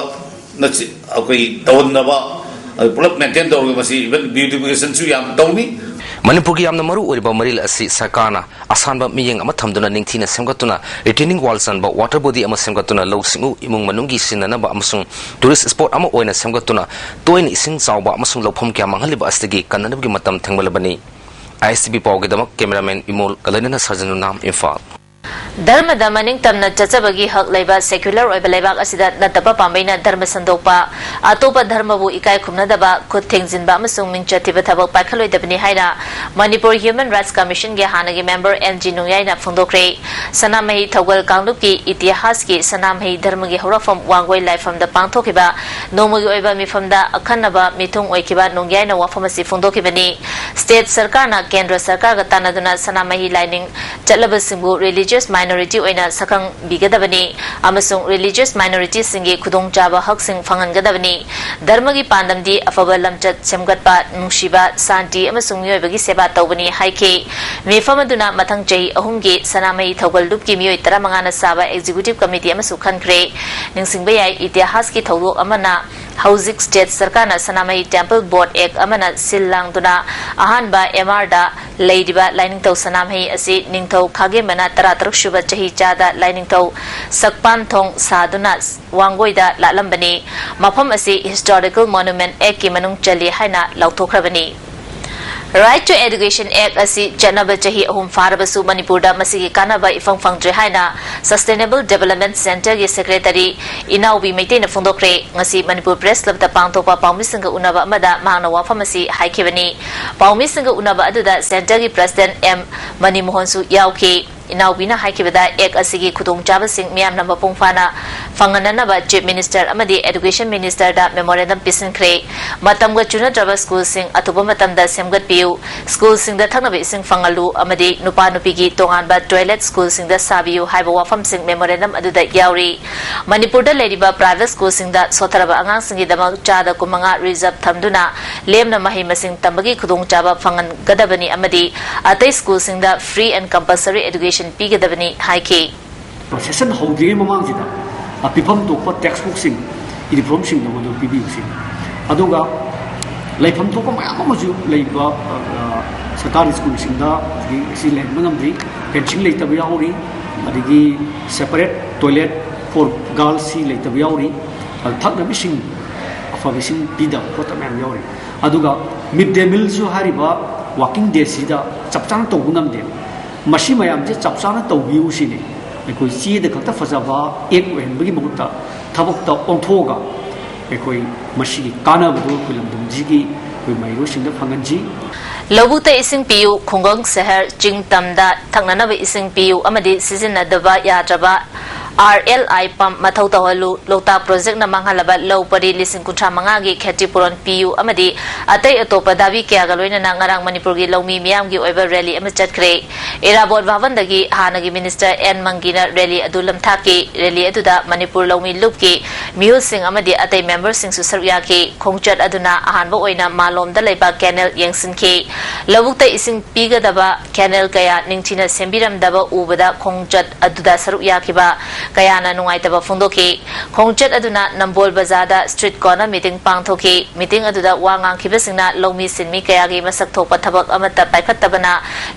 ꯅꯆꯤ-, ꯑꯩꯈꯣꯏ ꯇꯧꯍꯟꯅꯕ, ꯑꯗꯨ ꯄꯨꯂꯞ ꯃꯦꯟꯇꯦꯟ ꯇꯧꯔꯒ ꯃꯁꯤ ꯏꯚꯟ ꯕ꯭ꯌꯨꯇꯤꯐꯤꯀꯦꯁꯟꯁꯨ ꯌꯥꯝ ꯇꯧꯅꯤ꯫ ꯃꯅꯤꯄꯨꯔꯒꯤ ꯌꯥꯝꯅ ꯃꯔꯨ ꯑꯣꯏꯔꯤꯕ ꯃꯔꯤꯜ ꯑꯁꯤ ꯁꯔꯀꯥꯔꯅ ꯑꯁꯥꯟꯕ ꯃꯤꯠꯌꯦꯡ ꯑꯃ ꯊꯝꯗꯨꯅ ꯅꯤꯡꯊꯤꯅ ꯁꯦꯝꯒꯠꯇꯨꯅ ꯔꯤꯇꯦꯅꯤꯡ ꯋꯥꯜ ꯆꯟꯕ ꯋꯥꯇꯔ ꯕꯣꯗꯤ ꯑꯃ ꯁꯦꯝꯒꯠꯇꯨꯅ ꯂꯧꯎ ꯁꯤꯡꯎ ꯏꯃꯨꯡ ꯃꯅꯨꯡꯒꯤ ꯁꯤꯖꯤꯟꯅꯅꯕ ꯑꯃꯁꯨꯡ ꯇꯨꯔꯤꯁ ꯁ꯭ꯄꯣꯠ ꯑꯃ ꯑꯣꯏꯅ ꯁꯦꯝꯒꯠꯇꯨꯅ ꯇꯣꯏꯅ ꯏꯁꯤꯡ ꯆꯥꯎꯕ ꯑꯃꯁꯨꯡ ꯂꯧꯐꯝ ꯀꯌꯥ ꯃꯥꯡꯍꯜꯂꯤꯕ ꯑꯁꯤꯗꯒꯤ ꯀꯟꯅꯅꯕꯒꯤ ꯃꯇꯝ ꯊꯦꯡꯃꯜꯂꯕꯅꯤ꯫ ꯑꯥꯏ ꯑꯦꯁ ꯇꯤ ꯚꯤ ꯄꯥꯎꯒꯤꯗꯃꯛ ꯀꯦꯃꯦꯔꯥꯃꯦꯟ ꯏꯃꯣꯜꯒ ꯂꯣꯏꯅꯅ ꯁꯥꯖꯟ ꯎꯅꯥꯝ, ꯏꯝꯐꯥꯜ꯫ ꯙꯔꯃꯗ ꯃꯅꯤꯡ ꯇꯝꯅ ꯆꯠꯆꯕꯒꯤ ꯍꯛ ꯂꯩꯕ ꯁꯦꯀ꯭ꯌꯨꯂꯔ ꯑꯣꯏꯕ ꯂꯩꯕꯥꯛ ꯑꯁꯤꯗ ꯅꯠꯇꯕ ꯄꯥꯝꯕꯩꯅ ꯙꯔꯃ ꯁꯟꯗꯣꯛꯄ, ꯑꯇꯣꯞꯄ ꯙꯔꯃꯕꯨ ꯏꯀꯥꯏ ꯈꯨꯝꯅꯗꯕ, ꯈꯨꯠ ꯊꯦꯡꯖꯤꯟꯕ ꯑꯃꯁꯨꯡ ꯃꯤꯡꯆꯠ ꯊꯤꯕ ꯊꯕꯛ ꯄꯥꯏꯈꯠꯂꯣꯏꯗꯕꯅꯤ ꯍꯥꯏꯅ ꯃꯅꯤꯄꯨꯔ ꯍ꯭ꯌꯨꯃꯦꯟ ꯔꯥꯏꯠꯁ ꯀꯃꯤꯁꯟꯒꯤ ꯍꯥꯟꯅꯒꯤ ꯃꯦꯝꯕꯔ ꯑꯦꯟ ꯖꯤ ꯅꯣꯡꯌꯥꯏꯅ ꯐꯣꯡꯗꯣꯛꯈ꯭ꯔꯦ꯫ ꯁꯅꯥꯃꯍꯤ ꯊꯧꯒꯜ ꯀꯥꯡꯂꯨꯞꯀꯤ ꯏꯇꯤꯍꯥꯁꯀꯤ ꯁꯅꯥꯃꯍꯤ ꯙꯔꯃꯒꯤ ꯍꯧꯔꯛꯐꯝ ꯋꯥꯡꯒꯣꯏ ꯂꯥꯏꯐꯝꯗ ꯄꯥꯡꯊꯣꯛꯈꯤꯕ ꯅꯣꯡꯃꯒꯤ ꯑꯣꯏꯕ ꯃꯤꯐꯝꯗ ꯑꯈꯟꯅꯕ ꯃꯤꯊꯨꯡ ꯑꯣꯏꯈꯤꯕ ꯅꯣꯡꯌꯥꯏꯅ ꯋꯥꯐꯝ ꯑꯁꯤ ꯐꯣꯡꯗꯣꯛꯈꯤꯕꯅꯤ꯫ ꯁ꯭ꯇꯦꯠ ꯁꯔꯀꯥꯔꯅ ꯀꯦꯟꯗ꯭ꯔ ꯁꯔꯀꯥꯔꯒ ꯇꯥꯟꯅꯗꯨꯅ ꯁꯅꯥꯃꯍꯤ ꯂꯥꯏꯅꯤꯡ ꯆꯠꯂꯕꯁꯤꯡꯕꯨ ꯔꯤꯂꯤꯖꯤꯌꯁ ꯃꯥꯏꯅꯣꯔꯤꯇꯤ minority ꯑꯣꯏꯅ ꯁꯛꯈꯪꯕꯤꯒꯗꯕꯅꯤ ꯑꯃꯁꯨꯡ religious minorityꯁꯤꯡꯒꯤ ꯈꯨꯗꯣꯡꯆꯥꯕ ꯍꯛꯁꯤꯡ ꯐꯪꯍꯟꯒꯗꯕꯅꯤ꯫ ꯙꯔꯃꯒꯤ ꯄꯥꯟꯗꯝꯗꯤ ꯑꯐꯕ ꯂꯝꯆꯠ ꯁꯦꯝꯒꯠꯄ, ꯅꯨꯡꯁꯤꯕ, ꯁꯥꯟꯇꯤ ꯑꯃꯁꯨꯡ ꯃꯤꯑꯣꯏꯕꯒꯤ ꯁꯦꯕꯥ ꯇꯧꯕꯅꯤ ꯍꯥꯏꯈꯤ꯫ ꯃꯤꯐꯝ ꯑꯗꯨꯅ ꯃꯊꯪ ꯆꯍꯤ ꯑꯍꯨꯝꯒꯤ ꯁꯅꯥꯃꯍꯤ ꯊꯧꯒꯜ ꯂꯨꯞꯀꯤ ꯃꯤꯑꯣꯏ ꯇꯔꯥꯃꯉꯥꯅ ꯁꯥꯕ executive committee ꯑꯃꯁꯨ ꯈꯟꯈ꯭ꯔꯦ꯫ ꯅꯤꯡꯁꯤꯡꯕ ꯌꯥꯏ, ꯏꯇꯤꯍꯥꯁꯀꯤ ꯊꯧꯗꯣꯛ ꯑꯃꯅ ꯍꯧꯖꯤꯛ state ꯁꯔꯀꯥꯔꯅ ꯁꯅꯥꯃꯍꯤ Temple Board Act ꯑꯃꯅ ꯁꯤꯜ ꯂꯥꯡꯗꯨꯅ ꯑꯍꯥꯟꯕ M R ꯗ ꯂꯩꯔꯤꯕ ꯂꯥꯏꯅꯤꯡꯊꯧ ꯁꯅꯥꯃꯍꯤ ꯑꯁꯤ ꯅꯤꯡꯊꯧ ꯈꯥꯒꯦꯝꯕꯅ ꯇꯔꯥꯇꯔꯨꯛ ꯁꯨꯕ ꯆꯍꯤ ꯆꯥꯗ ꯂꯥꯏꯅꯤꯡꯊꯧ ꯁꯛꯄꯥꯟꯊꯣꯡ ꯁꯥꯗꯨꯅ ꯋꯥꯡꯒꯣꯏꯗ ꯂꯥꯠꯂꯝꯕꯅꯤ꯫ ꯃꯐꯝ ꯑꯁꯤ Historical Monument Act ꯀꯤ ꯃꯅꯨꯡ ꯆꯜꯂꯤ ꯍꯥꯏꯅ ꯂꯥꯎꯊꯣꯛꯈ꯭ꯔꯕꯅꯤ꯫ Right to Education Act ꯑꯁꯤ ꯆꯠꯅꯕ ꯆꯍꯤ ꯑꯍꯨꯝ ꯐꯥꯔꯕꯁꯨ ꯃꯅꯤꯄꯨꯔꯗ ꯃꯁꯤꯒꯤ ꯀꯥꯟꯅꯕ ꯏꯐꯪ ꯐꯪꯗ꯭ꯔꯦ ꯍꯥꯏꯅ Sustainable Development Centre ꯒꯤ secretary ꯏꯅꯥꯎꯕꯤ ꯃꯩꯇꯩꯅ ꯐꯣꯡꯗꯣꯛꯈ꯭ꯔꯦ꯫ ꯉꯁꯤ ꯃꯅꯤꯄꯨꯔ Press Club ꯇ ꯄꯥꯡꯊꯣꯛꯄ ꯄꯥꯎꯃꯤꯁꯤꯡꯒ ꯎꯅꯕ ꯑꯃꯗ ꯃꯍꯥꯛꯅ ꯋꯥꯐꯝ ꯑꯁꯤ ꯍꯥꯏꯈꯤꯕꯅꯤ꯫ ꯄꯥꯎꯃꯤꯁꯤꯡꯒ ꯎꯅꯕ ꯑꯗꯨꯗ centre ꯒꯤ president M ꯃꯅꯤꯃꯣꯍꯟꯁꯨ ꯌꯥꯎꯈꯤ꯫ ꯏꯅꯥꯎꯕꯤꯅ ꯍꯥꯏꯈꯤꯕꯗ, act ꯑꯁꯤꯒꯤ ꯈꯨꯗꯣꯡꯆꯥꯕꯁꯤꯡ ꯃꯤꯌꯥꯝꯅ ꯃꯄꯨꯡ ꯐꯥꯅ ꯐꯪꯍꯟꯅꯅꯕ Chief Minister ꯑꯃꯗꯤ Education Minister ꯗ memorandum ꯄꯤꯁꯤꯟꯈ꯭ꯔꯦ꯫ ꯃꯇꯝꯒ ꯆꯨꯅꯗ꯭ꯔꯕ school ꯁꯤꯡ ꯑꯊꯨꯕ ꯃꯇꯝꯗ ꯁꯦꯝꯒꯠꯄꯤꯌꯨ, school ꯁꯤꯡꯗ ꯊꯛꯅꯕ ꯏꯁꯤꯡ ꯐꯪꯍꯜꯂꯨ ꯑꯃꯗꯤ ꯅꯨꯄꯥ ꯅꯨꯄꯤꯒꯤ ꯇꯣꯉꯥꯟꯕ toilet school ꯁꯤꯡꯗ ꯁꯥꯕꯤꯌꯨ ꯍꯥꯏꯕ ꯋꯥꯐꯝꯁꯤꯡ memorandum ꯑꯗꯨꯗ ꯌꯥꯎꯔꯤ꯫ ꯃꯅꯤꯄꯨꯔꯗ ꯂꯩꯔꯤꯕ private school ꯁꯤꯡꯗ ꯁꯣꯠꯊꯔꯕ ꯑꯉꯥꯡꯁꯤꯡꯒꯤꯗꯃꯛ ꯆꯥꯗ ꯀꯨꯟꯃꯉꯥ reserve ꯊꯝꯗꯨꯅ ꯂꯦꯝꯅ ꯃꯍꯩ ꯃꯁꯤꯡ ꯇꯝꯕꯒꯤ ꯈꯨꯗꯣꯡꯆꯥꯕ ꯐꯪꯍꯟꯒꯗꯕꯅꯤ ꯑꯃꯗꯤ ꯑꯇꯩ school ꯁꯤꯡꯗ free and compulsory education ꯄꯤꯒꯗꯕꯅꯤ ꯍꯥꯏꯈꯤ꯫ Session ꯍꯧꯗ꯭ꯔꯤꯉꯩ ꯃꯃꯥꯡꯁꯤꯗ ꯑ, ꯄꯤꯐꯝ ꯊꯣꯛꯄ text book ꯁꯤꯡ, uniform ꯁꯤꯡꯗꯣ ꯃꯗꯨ ꯄꯤꯕꯤꯌꯨ ꯁꯤꯅꯤ꯫ ꯑꯗꯨꯒ ꯂꯩꯐꯝ ꯊꯣꯛꯄ ꯃꯌꯥꯝ ꯑꯃꯁꯨ ꯂꯩꯕ, ꯑ, ꯁꯔꯀꯥꯔꯒꯤ school ꯁꯤꯡꯗ ꯍꯧꯖꯤꯛ ꯁꯤ ꯂꯩꯍꯟꯕ ꯉꯝꯗ꯭ꯔꯤ꯫ Fencing ꯂꯩꯇꯕ ꯌꯥꯎꯔꯤ, ꯑꯗꯒꯤ separate toilet for girls ꯁꯤ ꯂꯩꯇꯕ ꯌꯥꯎꯔꯤ꯫ ꯑꯗ ꯊꯛꯅꯕ ꯏꯁꯤꯡ ꯑꯐꯕ ꯏꯁꯤꯡ ꯄꯤꯗꯕ ꯈꯣꯠꯇꯕ ꯃꯌꯥꯝ ꯌꯥꯎꯔꯤ꯫ ꯑꯗꯨꯒ mid day meal ꯁꯨ ꯍꯥꯏꯔꯤꯕ working day ꯁꯤꯗ ꯆꯞ ꯆꯥꯅ ꯇꯧꯕ ꯉꯝꯗꯦ꯫ ꯃꯁꯤ ꯃꯌꯥꯝꯁꯦ ꯆꯞ ꯆꯥꯅ ꯇꯧꯕꯤꯌꯨ ꯁꯤꯅꯤ꯫ ꯑꯩꯈꯣꯏ ꯆꯦꯗ ꯈꯛꯇ ꯐꯖꯕ act ꯑꯣꯏꯍꯟꯕꯒꯤ ꯃꯍꯨꯠꯇ ꯊꯕꯛꯇ ꯑꯣꯟꯊꯣꯛꯑꯒ ꯑꯩꯈꯣꯏ ꯃꯁꯤꯒꯤ ꯀꯥꯟꯅꯕꯗꯨ ꯑꯩꯈꯣꯏ ꯂꯝꯗꯝꯁꯤꯒꯤ ꯑꯩꯈꯣꯏ ꯃꯍꯩꯔꯣꯏꯁꯤꯡꯗ ꯐꯪꯍꯟꯁꯤ꯫ ꯂꯧꯕꯨꯛꯇ ꯏꯁꯤꯡ ꯄꯤꯌꯨ, ꯈꯨꯡꯒꯪ, ꯁꯍꯔ, ꯆꯤꯡ, ꯇꯝꯗ ꯊꯛꯅꯅꯕ ꯏꯁꯤꯡ ꯄꯤꯌꯨ ꯑꯃꯗꯤ ꯁꯤꯖꯤꯟꯅꯗꯕ ꯌꯥꯗ꯭ꯔꯕ ꯑꯥꯔ ꯑꯦꯜ ꯑꯥꯏ ꯄꯝꯞ ꯃꯊꯧ ꯇꯧꯍꯜꯂꯨ, ꯂꯣꯛꯇꯥꯛ ꯄ꯭ꯔꯣꯖꯦꯛꯅ ꯃꯥꯡꯍꯜꯂꯕ ꯂꯧ ꯄꯔꯤ ꯂꯤꯁꯤꯡ ꯀꯨꯟꯊ꯭ꯔꯥ ꯃꯉꯥꯒꯤ ꯈꯦꯇꯤ ꯄꯨꯔꯣꯟ ꯄꯤꯌꯨ ꯑꯃꯗꯤ ꯑꯇꯩ ꯑꯇꯣꯞꯄ ꯗꯥꯕꯤ ꯀꯌꯥꯒ ꯂꯣꯏꯅꯅ ꯉꯔꯥꯡ ꯃꯅꯤꯄꯨꯔꯒꯤ ꯂꯧꯃꯤ ꯃꯤꯌꯥꯝꯒꯤ ꯑꯣꯏꯕ ꯔꯦꯂꯤ ꯑꯃ ꯆꯠꯈ꯭ꯔꯦ꯫ ꯏꯔꯥꯕꯣꯠ ꯚꯕꯟꯗꯒꯤ ꯍꯥꯟꯅꯒꯤ ꯃꯤꯅꯤꯁꯇꯔ ꯑꯦꯟ ꯃꯪꯒꯤꯅ ꯔꯦꯂꯤ ꯑꯗꯨ ꯂꯝꯊꯥꯛꯈꯤ꯫ ꯔꯦꯂꯤ ꯑꯗꯨꯗ ꯃꯅꯤꯄꯨꯔ ꯂꯧꯃꯤ ꯂꯨꯞꯀꯤ ꯃꯤꯍꯨꯠꯁꯤꯡ ꯑꯃꯗꯤ ꯑꯇꯩ ꯃꯦꯝꯕꯔꯁꯤꯡꯁꯨ ꯁꯔꯨꯛ ꯌꯥꯈꯤ꯫ ꯈꯣꯡꯆꯠ ꯑꯗꯨꯅ ꯑꯍꯥꯟꯕ ꯑꯣꯏꯅ ꯃꯥꯂꯣꯝꯗ ꯂꯩꯕ ꯀꯦꯅꯦꯜ ꯌꯦꯡꯁꯤꯟꯈꯤ꯫ ꯂꯧꯕꯨꯛꯇ ꯏꯁꯤꯡ ꯄꯤꯒꯗꯕ ꯀꯦꯅꯦꯜ ꯀꯌꯥ ꯅꯤꯡꯊꯤꯅ ꯁꯦꯝꯕꯤꯔꯝꯗꯕ ꯎꯕꯗ ꯈꯣꯡꯆꯠ ꯑꯗꯨꯗ ꯁꯔꯨꯛ ꯌꯥꯈꯤꯕ ꯀꯌꯥꯅ ꯅꯨꯡꯉꯥꯏꯇꯕ ꯐꯣꯡꯗꯣꯛꯈꯤ꯫ ꯈꯣꯡꯆꯠ ꯑꯗꯨꯅ ꯅꯝꯕꯣꯜ ꯕꯖꯥꯔꯗ ꯁ꯭ꯇ꯭ꯔꯤꯠ ꯀꯣꯔꯅꯔ ꯃꯤꯇꯤꯡ ꯄꯥꯡꯊꯣꯛꯈꯤ꯫ ꯃꯤꯇꯤꯡ ꯑꯗꯨꯗ ꯋꯥ ꯉꯥꯡꯈꯤꯕꯁꯤꯡꯅ ꯂꯧꯃꯤ ꯁꯤꯟꯃꯤ ꯀꯌꯥꯒꯤ ꯃꯁꯛ ꯊꯣꯛꯄ ꯊꯕꯛ ꯑꯃꯠꯇ ꯄꯥꯏꯈꯠꯇꯕꯅ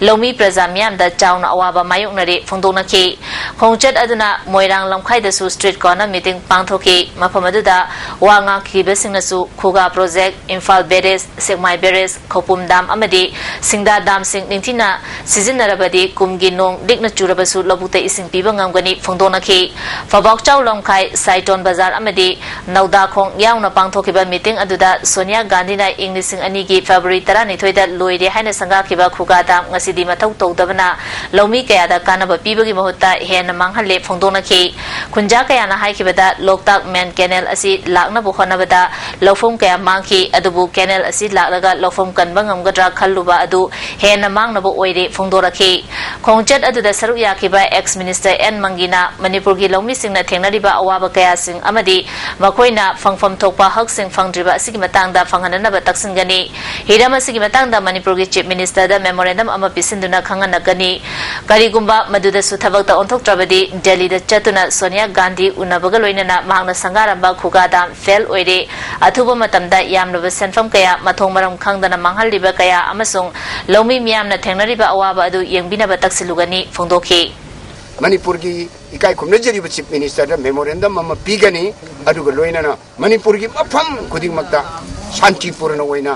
ꯂꯧꯃꯤ ꯄ꯭ꯔꯖꯥ ꯃꯤꯌꯥꯝꯗ ꯆꯥꯎꯅ ꯑꯋꯥꯕ ꯃꯥꯌꯣꯛꯅꯔꯦ ꯐꯣꯡꯗꯣꯛꯅꯈꯤ꯫ ꯈꯣꯡꯆꯠ ꯑꯗꯨꯅ ꯃꯣꯏꯔꯥꯡ ꯂꯝꯈꯥꯏꯗꯁꯨ ꯁ꯭ꯇ꯭ꯔꯤꯠ ꯀꯣꯔꯅꯔ ꯃꯤꯇꯤꯡ ꯄꯥꯡꯊꯣꯛꯈꯤ꯫ ꯃꯐꯝ ꯑꯗꯨꯗ ꯋꯥ ꯉꯥꯡꯈꯤꯕꯁꯤꯡꯅꯁꯨ ꯈꯨꯒꯥ ꯄ꯭ꯔꯣꯖꯦꯛ, ꯏꯝꯐꯥꯜ ꯕꯦꯔꯦꯖ, ꯁꯦꯛꯃꯥꯏ ꯕꯦꯔꯦꯖ, ꯈꯧꯄꯨꯝ ꯗꯥꯝ ꯑꯃꯗꯤ ꯁꯤꯡꯗꯥ ꯗꯥꯝꯁꯤꯡ ꯅꯤꯡꯊꯤꯅ ꯁꯤꯖꯤꯟꯅꯔꯕꯗꯤ ꯀꯨꯝꯒꯤ ꯅꯣꯡ ꯂꯤꯛꯅ ꯆꯨꯔꯕꯁꯨ ꯂꯧꯕꯨꯛꯇ ꯏꯁꯤꯡ ꯄꯤꯕ ꯉꯝꯒꯅꯤ ꯐꯣꯡꯗꯣꯛꯅꯈꯤ꯫ ꯐꯕꯥꯎꯆꯥꯎ ꯂꯝꯈꯥꯏ, ꯁꯥꯏꯇꯣꯟ ꯕꯖꯥꯔ ꯑꯃꯗꯤ ꯅꯧꯗꯥꯈꯣꯡ ꯌꯥꯎꯅ ꯄꯥꯡꯊꯣꯛꯈꯤꯕ ꯃꯤꯇꯤꯡ ꯑꯗꯨꯗ ꯁꯣꯅꯤꯌꯥ ꯒꯥꯟꯙꯤꯅ ꯏꯪ ꯂꯤꯁꯤꯡ ꯑꯅꯤꯒꯤ ꯐꯦꯕ꯭ꯔꯨꯋꯥꯔꯤ ꯇꯔꯥꯅꯤꯊꯣꯏꯗ ꯂꯣꯏꯔꯦ ꯍꯥꯏꯅ ꯁꯪꯒꯥꯈꯤꯕ ꯈꯨꯒꯥ ꯗꯥꯝ ꯉꯁꯤꯗꯤ ꯃꯊꯧ ꯇꯧꯗꯕꯅ ꯂꯧꯃꯤ ꯀꯌꯥꯗ ꯀꯥꯟꯅꯕ ꯄꯤꯕꯒꯤ ꯃꯍꯨꯠꯇ ꯍꯦꯟꯅ ꯃꯥꯡꯍꯜꯂꯦ ꯐꯣꯡꯗꯣꯛꯅꯈꯤ꯫ ꯈꯨꯟꯖꯥ ꯀꯌꯥꯅ ꯍꯥꯏꯈꯤꯕꯗ ꯂꯣꯛꯇꯥꯛ ꯃꯦꯟ ꯀꯦꯅꯦꯜ ꯑꯁꯤ ꯂꯥꯛꯅꯕ ꯍꯣꯠꯅꯕꯗ ꯂꯧꯐꯝ ꯀꯌꯥ ꯃꯥꯡꯈꯤ, ꯑꯗꯨꯕꯨ ꯀꯦꯅꯦꯜ ꯑꯁꯤ ꯂꯥꯛꯂꯒ ꯂꯧꯐꯝ ꯀꯟꯕ ꯉꯝꯒꯗ꯭ꯔꯥ ꯈꯜꯂꯨꯕ ꯑꯗꯨ ꯍꯦꯟꯅ ꯃꯥꯡꯅꯕ ꯑꯣꯏꯔꯦ ꯐꯣꯡꯗꯣꯔꯛꯈꯤ꯫ ꯈꯣꯡꯆꯠ ꯑꯗꯨꯗ ꯁꯔꯨꯛ ꯌꯥꯈꯤꯕ ꯑꯦꯛꯁ ꯃꯤꯅꯤꯁꯇꯔ ꯑꯦꯟ ꯃꯪꯒꯤꯅ ꯃꯅꯤꯄꯨꯔꯒꯤ ꯂꯧꯃꯤꯁꯤꯡꯅ ꯊꯦꯡꯅꯔꯤꯕ ꯑꯋꯥꯕ ꯀꯌꯥꯁꯤꯡ ꯑꯃꯗꯤ ꯃꯈꯣꯏꯅ ꯐꯪꯐꯝ ꯊꯣꯛꯄ ꯍꯛꯁꯤꯡ ꯐꯪꯗ꯭ꯔꯤꯕ ꯑꯁꯤꯒꯤ ꯃꯇꯥꯡꯗ ꯐꯪꯍꯟꯅꯅꯕ ꯇꯛꯁꯤꯟꯒꯅꯤ꯫ ꯍꯤꯔꯝ ꯑꯁꯤꯒꯤ ꯃꯇꯥꯡꯗ ꯃꯅꯤꯄꯨꯔꯒꯤ ꯆꯤꯐ ꯃꯤꯅꯤꯁꯇꯔꯗ ꯃꯦꯃꯣꯔꯦꯟꯗꯝ ꯑꯃ ꯄꯤꯁꯤꯟꯗꯨꯅ ꯈꯪꯍꯟꯅꯒꯅꯤ꯫ ꯀꯔꯤꯒꯨꯝꯕ ꯃꯗꯨꯗꯁꯨ ꯊꯕꯛꯇ ꯑꯣꯟꯊꯣꯛꯇ꯭ꯔꯕꯗꯤ ꯗꯦꯜꯂꯤꯗ ꯆꯠꯇꯨꯅ ꯁꯣꯅꯤꯌꯥ ꯒꯥꯟꯙꯤ ꯎꯅꯕꯒ ꯂꯣꯏꯅꯅ ꯃꯍꯥꯛꯅ ꯁꯪꯒꯥꯔꯝꯕ ꯈꯨꯒꯥ ꯗꯥꯝ ꯐꯦꯜ ꯑꯣꯏꯔꯦ, ꯑꯊꯨꯕ ꯃꯇꯝꯗ ꯌꯥꯝꯂꯕ ꯁꯦꯟꯐꯝ ꯀꯌꯥ ꯃꯊꯣꯡ ꯃꯔꯝ ꯈꯪꯗꯅ ꯃꯥꯡꯍꯜꯂꯤꯕ ꯀꯌꯥ ꯑꯃꯁꯨꯡ ꯂꯧꯃꯤ ꯃꯤꯌꯥꯝꯅ ꯊꯦꯡꯅꯔꯤꯕ ꯑꯋꯥꯕ ꯑꯗꯨ ꯌꯦꯡꯕꯤꯅꯕ ꯇꯛꯁꯤꯜꯂꯨꯒꯅꯤ ꯐꯣꯡꯗꯣꯛꯈꯤ꯫ ꯃꯅꯤꯄꯨꯔꯒꯤ ꯏꯀꯥꯏ ꯈꯨꯝꯅꯖꯔꯤꯕ ꯆꯤꯐ ꯃꯤꯅꯤꯁꯇꯔꯗ ꯃꯦꯃꯣꯔꯦꯟꯗꯝ ꯑꯃ ꯄꯤꯒꯅꯤ꯫ ꯑꯗꯨꯒ ꯂꯣꯏꯅꯅ ꯃꯅꯤꯄꯨꯔꯒꯤ ꯃꯐꯝ ꯈꯨꯗꯤꯡꯃꯛꯇ ꯁꯥꯟꯇꯤꯄꯨꯔꯅ ꯑꯣꯏꯅ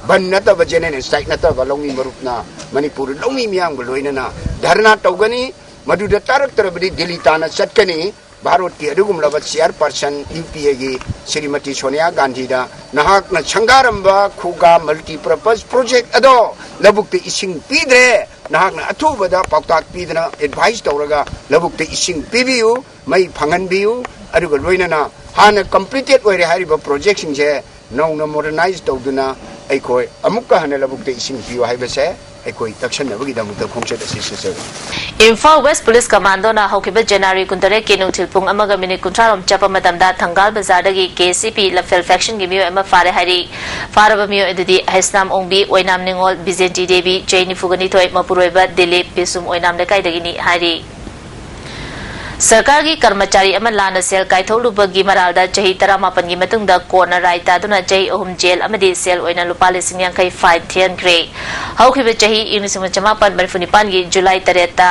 ꯕꯟ ꯅꯠꯇꯕ, ꯖꯦꯅꯦꯔꯦꯜ ꯁ꯭ꯇ꯭ꯔꯥꯏꯛ ꯅꯠꯇꯕ ꯂꯧꯃꯤ ꯃꯔꯨꯞꯅ ꯃꯅꯤꯄꯨꯔ ꯂꯧꯃꯤ ꯃꯤꯌꯥꯝꯒ ꯂꯣꯏꯅꯅ ꯙꯔꯅꯥ ꯇꯧꯒꯅꯤ꯫ ꯃꯗꯨꯗ ꯇꯥꯔꯛꯇ꯭ꯔꯕꯗꯤ ꯗꯤꯜꯂꯤ ꯇꯥꯟꯅ ꯆꯠꯀꯅꯤ꯫ ꯚꯥꯔꯠꯀꯤ ꯑꯗꯨꯒꯨꯝꯂꯕ ꯆꯤꯌꯔꯄꯔꯁꯟ ꯌꯨ ꯄꯤ ꯑꯦꯒꯤ ꯁ꯭ꯔꯤꯃꯇꯤ ꯁꯣꯅꯤꯌꯥ ꯒꯥꯟꯙꯤꯗ ꯅꯍꯥꯛꯅ ꯁꯪꯒꯥꯔꯝꯕ ꯈꯨꯒꯥ ꯃꯜꯇꯤꯄꯔꯄꯁ ꯄ꯭ꯔꯣꯖꯦꯛ ꯑꯗꯣ ꯂꯧꯕꯨꯛꯇ ꯏꯁꯤꯡ ꯄꯤꯗ꯭ꯔꯦ, ꯅꯍꯥꯛꯅ ꯑꯊꯨꯕꯗ ꯄꯥꯎꯇꯥꯛ ꯄꯤꯗꯅ ꯑꯦꯗꯚꯥꯏꯁ ꯇꯧꯔꯒ ꯂꯧꯕꯨꯛꯇ ꯏꯁꯤꯡ ꯄꯤꯕꯤꯌꯨ꯫ ꯃꯩ ꯐꯪꯍꯟꯕꯤꯌꯨ꯫ ꯑꯗꯨꯒ ꯂꯣꯏꯅꯅ ꯍꯥꯟꯅ ꯀꯝꯄ꯭ꯂꯤꯇꯦꯠ ꯑꯣꯏꯔꯦ ꯍꯥꯏꯔꯤꯕ ꯄ꯭ꯔꯣꯖꯦꯛꯁꯤꯡꯁꯦ ꯅꯧꯅ ꯃꯣꯗꯔꯅꯥꯏꯖ ꯇꯧꯗꯨꯅ ꯑꯩꯈꯣꯏ ꯑꯃꯨꯛꯀ ꯍꯟꯅ ꯂꯧꯕꯨꯛꯇ ꯏꯁꯤꯡ ꯄꯤꯌꯨ ꯍꯥꯏꯕꯁꯦ ꯑꯩꯈꯣꯏ ꯇꯛꯁꯟꯅꯕꯒꯤꯗꯃꯛꯇ ꯈꯣꯡꯆꯠ ꯑꯁꯤ ꯆꯠꯆꯕꯅꯤ꯫ ꯏꯝꯐꯥꯜ ꯋꯦꯁ ꯄꯨꯂꯤꯁ ꯀꯃꯥꯟꯗꯣꯅ ꯍꯧꯈꯤꯕ ꯖꯅꯋꯥꯔꯤ ꯀꯨꯟꯇꯔꯦꯠꯀꯤ ꯅꯨꯡꯊꯤꯜ ꯄꯨꯡ ꯑꯃꯒ ꯃꯤꯅꯤꯠ ꯀꯨꯟꯊ꯭ꯔꯥꯔꯣꯝ ꯆꯠꯄ ꯃꯇꯝꯗ ꯊꯪꯒꯥꯜ ꯕꯖꯥꯔꯗꯒꯤ ꯀꯦ ꯑꯦꯁ ꯁꯤ ꯄꯤ ꯂꯝꯐꯦꯜ ꯐꯦꯛꯁꯟꯒꯤ ꯃꯤꯑꯣꯏ ꯑꯃ ꯐꯥꯔꯦ ꯍꯥꯏꯔꯤ꯫ ꯐꯥꯔꯕ ꯃꯤꯑꯣꯏ ꯑꯗꯨꯗꯤ ꯍꯩꯁꯅꯥꯝ ꯑꯣꯡꯕꯤ, ꯑꯣꯏꯅꯥꯝ ꯅꯤꯉꯣꯜ, ꯕꯤꯖꯦꯟꯇꯤ ꯗꯦꯕꯤ, ꯆꯍꯤ ꯅꯤꯐꯨꯒ ꯅꯤꯊꯣꯏ, ꯃꯄꯨꯔꯣꯏꯕ ꯗꯤꯂꯤꯞ, ꯄꯤꯁꯨꯝ ꯑꯣꯏꯅꯥꯝ ꯂꯩꯀꯥꯏꯗꯒꯤꯅꯤ ꯍꯥꯏꯔꯤ꯫ ꯁꯔꯀꯥꯔꯒꯤ ꯀꯔꯃꯆꯥꯔꯤ ꯑꯃ ꯂꯥꯟꯅ ꯁꯦꯜ ꯀꯥꯏꯊꯣꯛꯂꯨꯕꯒꯤ ꯃꯔꯥꯜꯗ ꯆꯍꯤ ꯇꯔꯥꯃꯥꯄꯟꯒꯤ ꯃꯇꯨꯡꯗ ꯀꯣꯔꯠꯅ ꯔꯥꯏ ꯇꯥꯗꯨꯅ ꯆꯍꯤ ꯑꯍꯨꯝ ꯖꯦꯜ ꯑꯃꯗꯤ ꯁꯦꯜ ꯑꯣꯏꯅ ꯂꯨꯄꯥ ꯂꯤꯁꯤꯡ ꯌꯥꯡꯈꯩ ꯐꯥꯏꯟ ꯊꯤꯍꯟꯈ꯭ꯔꯦ꯫ ꯍꯧꯈꯤꯕ ꯆꯍꯤ ꯏꯪ ꯂꯤꯁꯤꯡ ꯑꯃ ꯆꯃꯥꯄꯟ ꯃꯔꯤꯐꯨ ꯅꯤꯄꯥꯟꯒꯤ ꯖꯨꯂꯥꯏ ꯇꯔꯦꯠꯇ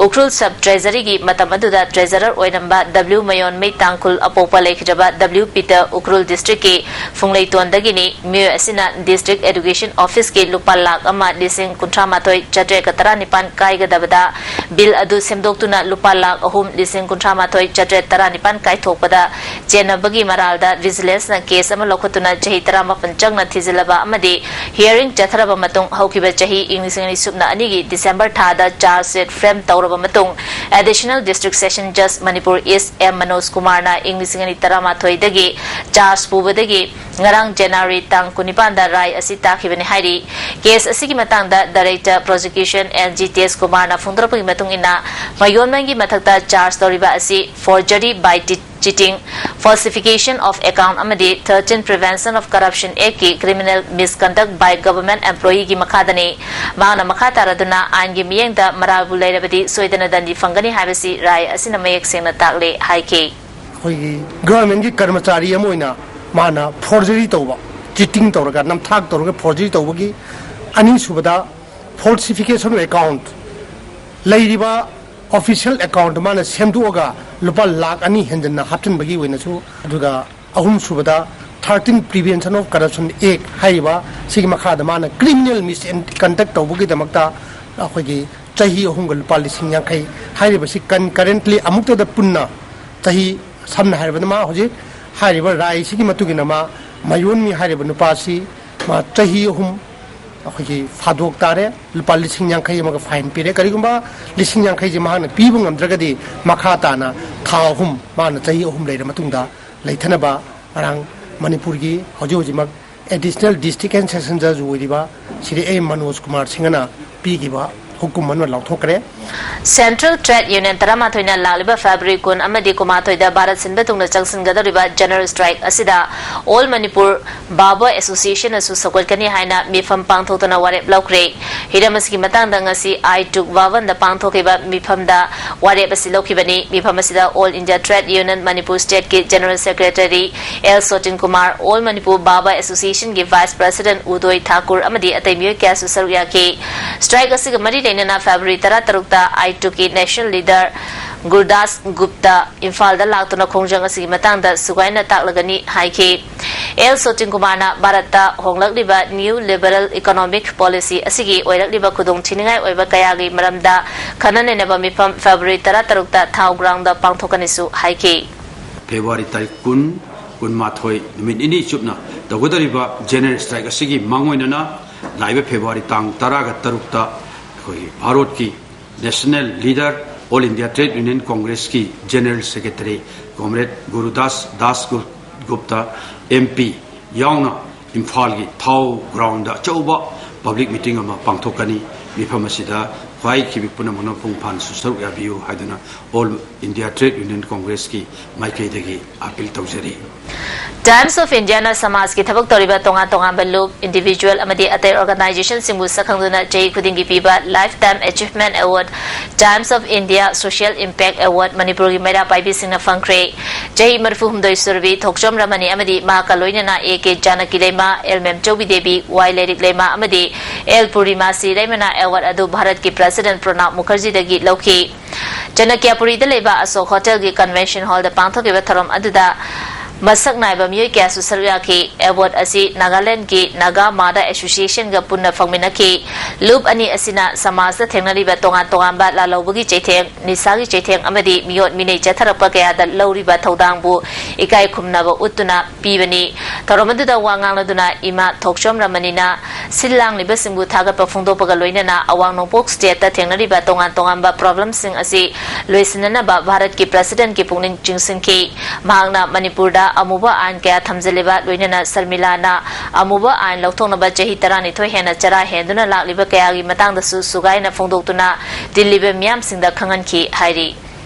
ꯎꯈ꯭ꯔꯨꯜ ꯁꯕ ꯇ꯭ꯔꯦꯖꯔꯤꯒꯤ ꯃꯇꯝ ꯑꯗꯨꯗ ꯇ꯭ꯔꯦꯖꯔꯔ ꯑꯣꯏꯔꯝꯕ ꯗꯕ꯭ꯂꯤꯎ ꯃꯌꯣꯟꯃꯩ ꯇꯥꯡꯈꯨꯜ ꯑꯄꯣꯛꯄ ꯂꯩꯈꯤꯗ꯭ꯔꯕ ꯗꯕ꯭ꯂꯤꯎ ꯄꯤꯇꯔ ꯎꯈ꯭ꯔꯨꯜ ꯗꯤꯁꯇ꯭ꯔꯤꯛꯀꯤ ꯐꯨꯡꯂꯩꯇꯣꯟꯗꯒꯤꯅꯤ꯫ ꯃꯤꯑꯣꯏ ꯑꯁꯤꯅ ꯗꯤꯁꯇ꯭ꯔꯤꯛ ꯑꯦꯗꯨꯀꯦꯁꯟ ꯑꯣꯐꯤꯁꯀꯤ ꯂꯨꯄꯥ ꯂꯥꯈ ꯑꯃ ꯂꯤꯁꯤꯡ ꯀꯨꯟꯊ꯭ꯔꯥ ꯃꯥꯊꯣꯏ ꯆꯥꯇ꯭ꯔꯦꯠꯀ ꯇꯔꯥꯅꯤꯄꯥꯟ ꯀꯥꯏꯒꯗꯕꯗ ꯕꯤꯜ ꯑꯗꯨ ꯁꯦꯝꯗꯣꯛꯇꯨꯅ ꯂꯨꯄꯥ ꯂꯥꯈ ꯑꯍꯨꯝ ꯂꯤꯁꯤꯡ ꯀꯨꯟꯊ꯭ꯔꯥ ꯃꯥꯊꯣꯏ ꯆꯥꯇ꯭ꯔꯦꯠ ꯇꯔꯥꯅꯤꯄꯥꯟ ꯀꯥꯏꯊꯣꯛꯄꯗ ꯆꯦꯟꯅꯕꯒꯤ ꯃꯔꯥꯜꯗ ꯚꯤꯖꯤꯂꯦꯟꯁꯅ ꯀꯦꯁ ꯑꯃ ꯂꯧꯈꯠꯇꯨꯅ ꯆꯍꯤ ꯇꯔꯥꯃꯥꯄꯟ ꯆꯪꯅ ꯊꯤꯖꯤꯜꯂꯕ ꯑꯃꯗꯤ ꯍꯤꯌꯥꯔꯤꯡ ꯆꯠꯊꯔꯕ ꯃꯇꯨꯡ ꯍꯧꯈꯤꯕ ꯆꯍꯤ ꯏꯪ ꯂꯤꯁꯤꯡ ꯑꯅꯤ ꯁꯨꯞꯅ ꯑꯅꯤꯒꯤ ꯗꯤꯁꯦꯝꯕꯔ ꯊꯥꯗ ꯆꯥꯔꯖ ꯁꯤꯠ ꯐ꯭ꯔꯦꯝ ꯇꯧꯔꯕ ꯃꯇꯨꯡ ꯑꯦꯗꯤꯁꯅꯦꯜ ꯗꯤꯁꯇ꯭ꯔꯤꯛ ꯁꯦꯁꯟ ꯖꯖ ꯃꯅꯤꯄꯨꯔ ꯏꯁ ꯑꯦꯝ ꯃꯅꯣꯖ ꯀꯨꯃꯥꯔꯅ ꯏꯪ ꯂꯤꯁꯤꯡ ꯑꯅꯤ ꯇꯔꯥꯃꯥꯊꯣꯏꯗꯒꯤ ꯆꯥꯔꯖ ꯄꯨꯕꯗꯒꯤ ꯉꯔꯥꯡ ꯖꯅꯋꯥꯔꯤ ꯇꯥꯡ ꯀꯨꯟꯅꯤꯄꯥꯟꯗ ꯔꯥꯏ ꯑꯁꯤ ꯇꯥꯈꯤꯕꯅꯤ ꯍꯥꯏꯔꯤ꯫ ꯀꯦꯁ ꯑꯁꯤꯒꯤ ꯃꯇꯥꯡꯗ ꯗꯥꯏꯔꯦꯛꯇꯔ ꯄ꯭ꯔꯣꯁꯤꯀ꯭ꯌꯨꯁꯟ ꯑꯦꯟ ꯖꯤ ꯇꯦꯖ ꯀꯨꯃꯥꯔꯅ ꯐꯣꯡꯗꯣꯔꯛꯄꯒꯤ ꯃꯇꯨꯡ ꯏꯟꯅ ꯃꯌꯣꯟꯃꯩꯒꯤ ꯃꯊꯛꯇ ꯆꯥꯔꯖ ꯇꯧꯔꯤꯕ ꯑꯁꯤ forgery by cheating, falsification of account ꯑꯃꯗꯤ thirteen Prevention of Corruption Act ꯀꯤ criminal misconduct by government employee ꯒꯤ ꯃꯈꯥꯗꯅꯤ꯫ ꯃꯍꯥꯛꯅ ꯃꯈꯥ ꯇꯥꯔꯗꯨꯅ ꯑꯥꯏꯟꯒꯤ ꯃꯤꯠꯌꯦꯡꯗ ꯃꯔꯥꯜꯕꯨ ꯂꯩꯔꯕꯗꯤ ꯁꯣꯏꯗꯅ ꯗꯟꯗꯤ ꯐꯪꯒꯅꯤ ꯍꯥꯏꯕꯁꯤ ꯔꯥꯏ ꯑꯁꯤꯅ ꯃꯌꯦꯛ ꯁꯦꯡꯅ ꯇꯥꯛꯂꯦ ꯍꯥꯏꯈꯤ꯫ ꯑꯩꯈꯣꯏꯒꯤ ꯒꯚꯔꯟꯃꯦꯟꯠꯀꯤ ꯀꯔꯃꯆꯥꯔꯤ ꯑꯃ ꯑꯣꯏꯅ ꯃꯥꯅ ꯐꯣꯔꯖꯔꯤ ꯇꯧꯕ, ꯆꯤꯇꯤꯡ ꯇꯧꯔꯒ, ꯅꯝꯊꯥꯛ ꯇꯧꯔꯒ ꯐꯣꯔꯖꯔꯤ ꯇꯧꯕꯒꯤ, ꯑꯅꯤꯁꯨꯕꯗ falsification of account, ꯂꯩꯔꯤꯕ ꯑꯣꯐꯤꯁꯤꯌꯦꯜ ꯑꯦꯀꯥꯎꯟꯠ ꯃꯥꯅ ꯁꯦꯝꯗꯣꯛꯑꯒ ꯂꯨꯄꯥ ꯂꯥꯈ ꯑꯅꯤ ꯍꯦꯟꯖꯟꯅ ꯍꯥꯞꯆꯤꯟꯕꯒꯤ ꯑꯣꯏꯅꯁꯨ, ꯑꯗꯨꯒ ꯑꯍꯨꯝꯁꯨꯕꯗ thirteen Prevention of Corruption Act ꯍꯥꯏꯔꯤꯕ ꯁꯤꯒꯤ ꯃꯈꯥꯗ ꯃꯥꯅ criminal misconduct ꯇꯧꯕꯒꯤꯗꯃꯛꯇ ꯑꯩꯈꯣꯏꯒꯤ ꯆꯍꯤ ꯑꯍꯨꯝꯒ ꯂꯨꯄꯥ ꯂꯤꯁꯤꯡ ꯌꯥꯡꯈꯩ ꯍꯥꯏꯔꯤꯕꯁꯤ concurrently ꯑꯃꯨꯛꯇꯗ ꯄꯨꯟꯅ ꯆꯍꯤ, ꯁꯝꯅ ꯍꯥꯏꯔꯕꯗ ꯃꯥ ꯍꯧꯖꯤꯛ ꯍꯥꯏꯔꯤꯕ ꯔꯥꯏꯁꯤꯒꯤ ꯃꯇꯨꯡ ꯏꯟꯅ ꯃꯥ ꯃꯌꯣꯟꯃꯤ ꯍꯥꯏꯔꯤꯕ ꯅꯨꯄꯥꯁꯤ ꯃꯥ ꯆꯍꯤ ꯑꯍꯨꯝ ꯑꯩꯈꯣꯏꯒꯤ ꯐꯥꯗꯣꯛ ꯇꯥꯔꯦ, ꯂꯨꯄꯥ ꯂꯤꯁꯤꯡ ꯌꯥꯡꯈꯩ ꯑꯃꯒ fine ꯄꯤꯔꯦ꯫ ꯀꯔꯤꯒꯨꯝꯕ ꯂꯤꯁꯤꯡ ꯌꯥꯡꯈꯩꯁꯦ ꯃꯍꯥꯛꯅ ꯄꯤꯕ ꯉꯝꯗ꯭ꯔꯒꯗꯤ, ꯃꯈꯥ ꯇꯥꯅ ꯊꯥ ꯑꯍꯨꯝ, ꯃꯥꯅ ꯆꯍꯤ ꯑꯍꯨꯝ ꯂꯩꯔ ꯃꯇꯨꯡꯗ ꯂꯩꯊꯅꯕ ꯉꯔꯥꯡ ꯃꯅꯤꯄꯨꯔꯒꯤ ꯍꯧꯖꯤꯛ ꯍꯧꯖꯤꯛꯃꯛ Additional District and Session Judge ꯑꯣꯏꯔꯤꯕ ꯁ꯭ꯔꯤ ꯑꯦ ꯃꯅꯣꯖ ꯀꯨꯃꯥꯔ ꯁꯤꯡꯍꯅ ꯄꯤꯈꯤꯕ ꯍꯨꯀꯨꯝ ꯑꯃ ꯂꯥꯎꯊꯣꯛꯈ꯭ꯔꯦ꯫ Central Trade Union ꯇꯔꯥꯃꯥꯊꯣꯏꯅ ꯂꯥꯛꯂꯤꯕ February ꯀꯨꯟ ꯑꯃꯗꯤ ꯀꯨꯟꯃꯥꯊꯣꯏꯗ ꯚꯥꯔꯠ ꯁꯤꯟꯕ ꯊꯨꯡꯅ ꯆꯪꯁꯤꯟꯒꯗꯧꯔꯤꯕ General Strike ꯑꯁꯤꯗ All Manipur Barber Association ꯅꯁꯨ ꯁꯧꯒꯠꯀꯅꯤ ꯍꯥꯏꯅ ꯃꯤꯐꯝ ꯄꯥꯡꯊꯣꯛꯇꯨꯅ ꯋꯥꯔꯦꯞ ꯂꯧꯈ꯭ꯔꯦ꯫ ꯍꯤꯔꯝ ꯑꯁꯤꯒꯤ ꯃꯇꯥꯡꯗ ꯉꯁꯤ ꯑꯥꯏ ꯇꯨꯛ ꯚꯕꯟꯗ ꯄꯥꯡꯊꯣꯛꯈꯤꯕ ꯃꯤꯐꯝꯗ ꯋꯥꯔꯦꯞ ꯑꯁꯤ ꯂꯧꯈꯤꯕꯅꯤ꯫ ꯃꯤꯐꯝ ꯑꯁꯤꯗ All India Trade Union Manipur State ꯀꯤ General Secretary L Sotin Kumar, All Manipur Barber Association ꯒꯤ Vice President ꯎꯗꯣꯏ ꯊꯥꯀꯨꯔ ꯑꯃꯗꯤ ꯑꯇꯩ ꯃꯤꯑꯣꯏ ꯀꯌꯥꯁꯨ ꯁꯔꯨꯛ ꯌꯥꯈꯤ꯫ Strike ꯑꯁꯤꯒ ꯃꯔꯤ ꯂꯩꯅꯅ February ꯇꯔꯥꯇꯔꯨꯛꯇ ꯑꯥꯏ ꯇꯨꯛ ꯀꯤ National Leader ꯒꯨꯔꯗꯥꯁ ꯒꯨꯞꯇ ꯏꯝꯐꯥꯜꯗ ꯂꯥꯛꯇꯨꯅ ꯈꯣꯡꯖꯪ ꯑꯁꯤꯒꯤ ꯃꯇꯥꯡꯗ ꯁꯨꯒꯥꯏꯅ ꯇꯥꯛꯂꯒꯅꯤ ꯍꯥꯏꯈꯤ꯫ ꯑꯦꯜ ꯁꯣꯇꯤꯟ ꯀꯨꯃꯥꯔꯅ ꯚꯥꯔꯠꯇ ꯍꯣꯡꯂꯛꯂꯤꯕ New Liberal Economic Policy ꯑꯁꯤꯒꯤ ꯑꯣꯏꯔꯛꯂꯤꯕ ꯈꯨꯗꯣꯡꯊꯤꯅꯤꯡꯉꯥꯏ ꯑꯣꯏꯕ ꯀꯌꯥꯒꯤ ꯃꯔꯝꯗ ꯈꯟꯅ ꯅꯩꯅꯕ ꯃꯤꯐꯝ February ꯇꯔꯥꯇꯔꯨꯛꯇ ꯊꯥꯎ ꯒ꯭ꯔꯥꯎꯟꯗ ꯄꯥꯡꯊꯣꯛꯀꯅꯤꯁꯨ ꯍꯥꯏꯈꯤ꯫ February ꯇꯥꯔꯤꯛ ꯀꯨꯟ, ꯀꯨꯟꯃꯥꯊꯣꯏ ꯅꯨꯃꯤꯠ ꯅꯤꯅꯤ ꯆꯨꯞꯅ ꯇꯧꯒꯗꯧꯔꯤꯕ General Strike ꯑꯁꯤꯒꯤ ꯃꯥꯡꯑꯣꯏꯅꯅ ꯂꯥꯛꯏꯕ February ꯇꯥꯡ ꯇꯔꯥꯒ ꯇꯔꯨꯛꯇ ꯑꯩꯈꯣꯏꯒꯤ ꯚꯥꯔꯠꯀꯤ National Leader, All India Trade Union Congress ꯀꯤ General Secretary Comrade ꯒꯨꯔꯨꯗꯥꯁ Das ꯒꯨ-, Gupta M P ꯌꯥꯎꯅ ꯏꯝꯐꯥꯜꯒꯤ ꯊꯥꯎ ꯒ꯭ꯔꯥꯎꯟꯗ ꯑꯆꯧꯕ public meeting ꯑꯃ ꯄꯥꯡꯊꯣꯛꯀꯅꯤ꯫ ꯃꯤꯐꯝ ꯑꯁꯤꯗ ꯈ꯭ꯋꯥꯏ ꯈꯤꯕꯤꯛ ꯄꯨꯝꯅꯃꯛꯅ ꯃꯄꯨꯡ ꯐꯥꯅꯁꯨ ꯁꯔꯨꯛ ꯌꯥꯕꯤꯌꯨ ꯍꯥꯏꯗꯨꯅ All India Trade Union Congress ꯀꯤ ꯃꯥꯏꯀꯩꯗꯒꯤ appeal ꯇꯧꯖꯔꯤ꯫ Times of India ꯅ ꯁꯃꯥꯖꯀꯤ ꯊꯕꯛ ꯇꯧꯔꯤꯕ ꯇꯣꯉꯥꯟ ꯇꯣꯉꯥꯟꯕ ꯂꯨꯞ, individual ꯑꯃꯗꯤ ꯑꯇꯩ organization ꯁꯤꯡꯕꯨ ꯁꯛꯈꯪꯗꯨꯅ ꯆꯍꯤ ꯈꯨꯗꯤꯡꯒꯤ ꯄꯤꯕ Lifetime Achievement Award, Times of India Social Impact Award ꯃꯅꯤꯄꯨꯔꯒꯤ ꯃꯩꯔꯥ ꯄꯥꯏꯕꯤꯁꯤꯡꯅ ꯐꯪꯈ꯭ꯔꯦ꯫ ꯆꯍꯤ ꯃꯔꯤꯐꯨ ꯍꯨꯝꯗꯣꯏ ꯁꯨꯔꯕꯤ ꯊꯣꯛꯆꯣꯝ ꯔꯃꯅꯤ ꯑꯃꯗꯤ ꯃꯍꯥꯛꯀ ꯂꯣꯏꯅꯅ A K Janaki Leima, L ꯃꯦꯝꯆꯧꯕꯤ Devi, ꯋꯥꯏ ꯂꯩꯔꯤꯛ ꯂꯩꯃ ꯑꯃꯗꯤ ꯑꯦꯜ ꯄꯨꯔꯅꯤꯃꯥꯁꯤ ꯂꯩꯃꯅ award ꯑꯗꯨ ꯚꯥꯔꯠꯀꯤ President ꯄ꯭ꯔꯣꯅꯥꯕ ꯃꯨꯈꯔꯖꯤꯗꯒꯤ ꯂꯧꯈꯤ꯫ ꯆꯅꯀ꯭ꯌꯥꯄꯨꯔꯤꯗ ꯂꯩꯕ ꯑꯁꯣꯛ ꯍꯣꯇꯦꯜꯒꯤ convention hall ꯗ ꯄꯥꯡꯊꯣꯛꯈꯤꯕ ꯊꯧꯔꯝ ꯑꯗꯨꯗ ꯃꯁꯛ ꯅꯥꯏꯕ ꯃꯤꯑꯣꯏ ꯀꯌꯥꯁꯨ ꯁꯔꯨꯛ ꯌꯥꯈꯤ꯫ Award ꯑꯁꯤ ꯅꯥꯒꯥꯂꯦꯟꯗꯒꯤ ꯅꯥꯒꯥ ꯃꯥꯗꯥ ꯑꯦꯁꯣꯁꯤꯌꯦꯁꯟꯒ ꯄꯨꯟꯅ ꯐꯪꯃꯤꯟꯅꯈꯤ꯫ ꯂꯨꯞ ꯑꯅꯤ ꯑꯁꯤꯅ ꯁꯃꯥꯖꯇ ꯊꯦꯡꯅꯔꯤꯕ ꯇꯣꯉꯥꯟ ꯇꯣꯉꯥꯟꯕ ꯂꯥꯜꯍꯧꯕꯒꯤ ꯆꯩꯊꯦꯡ, ꯅꯤꯁꯥꯒꯤ ꯆꯩꯊꯦꯡ ꯑꯃꯗꯤ ꯃꯤꯑꯣꯠ ꯃꯤꯅꯩ ꯆꯠꯊꯔꯛꯄ ꯀꯌꯥꯗ ꯂꯧꯔꯤꯕ ꯊꯧꯗꯥꯡꯕꯨ ꯏꯀꯥꯏ ꯈꯨꯝꯅꯕ ꯎꯠꯇꯨꯅ ꯄꯤꯕꯅꯤ꯫ ꯊꯧꯔꯝ ꯑꯗꯨꯗ ꯋꯥ ꯉꯥꯡꯂꯗꯨꯅ ꯏꯃꯥ ꯊꯣꯛꯆꯣꯝ ꯔꯃꯅꯤꯅ ꯁꯤꯜ ꯂꯥꯡꯂꯤꯕꯁꯤꯡꯕꯨ ꯊꯥꯒꯠꯄ ꯐꯣꯡꯗꯣꯛꯄꯒ ꯂꯣꯏꯅꯅ ꯑꯋꯥꯡ ꯅꯣꯡꯄꯣꯛ ꯁ꯭ꯇꯦꯠꯇ ꯊꯦꯡꯅꯔꯤꯕ ꯇꯣꯉꯥꯟ ꯇꯣꯉꯥꯟꯕ ꯄ꯭ꯔꯣꯕ꯭ꯂꯦꯝꯁꯤꯡ ꯑꯁꯤ ꯂꯣꯏꯁꯤꯟꯅꯅꯕ ꯚꯥꯔꯠꯀꯤ ꯄ꯭ꯔꯁꯤꯗꯦꯟꯠꯀꯤ ꯄꯨꯛꯅꯤꯡ ꯆꯤꯡꯁꯤꯟꯈꯤ꯫ ꯃꯍꯥꯛꯅ ꯃꯅꯤꯄꯨꯔꯗ ꯑꯃꯨꯕ ꯑꯥꯏꯟ ꯀꯌꯥ ꯊꯝꯖꯤꯜꯂꯤꯕ, ꯂꯣꯏꯅꯅ ꯁꯔꯃꯤꯂꯥꯅ ꯑꯃꯨꯕ ꯑꯥꯏꯟ ꯂꯧꯊꯣꯛꯅꯕ ꯆꯍꯤ ꯇꯔꯥꯅꯤꯊꯣꯏ ꯍꯦꯟꯅ ꯆꯔꯥ ꯍꯦꯟꯗꯨꯅ ꯂꯥꯛꯂꯤꯕ ꯀꯌꯥꯒꯤ ꯃꯇꯥꯡꯗꯁꯨ ꯁꯨꯒꯥꯏꯅ ꯐꯣꯡꯗꯣꯛꯇꯨꯅ ꯇꯤꯜꯂꯤꯕ ꯃꯤꯌꯥꯝꯁꯤꯡꯗ ꯈꯪꯍꯟꯈꯤ ꯍꯥꯏꯔꯤ꯫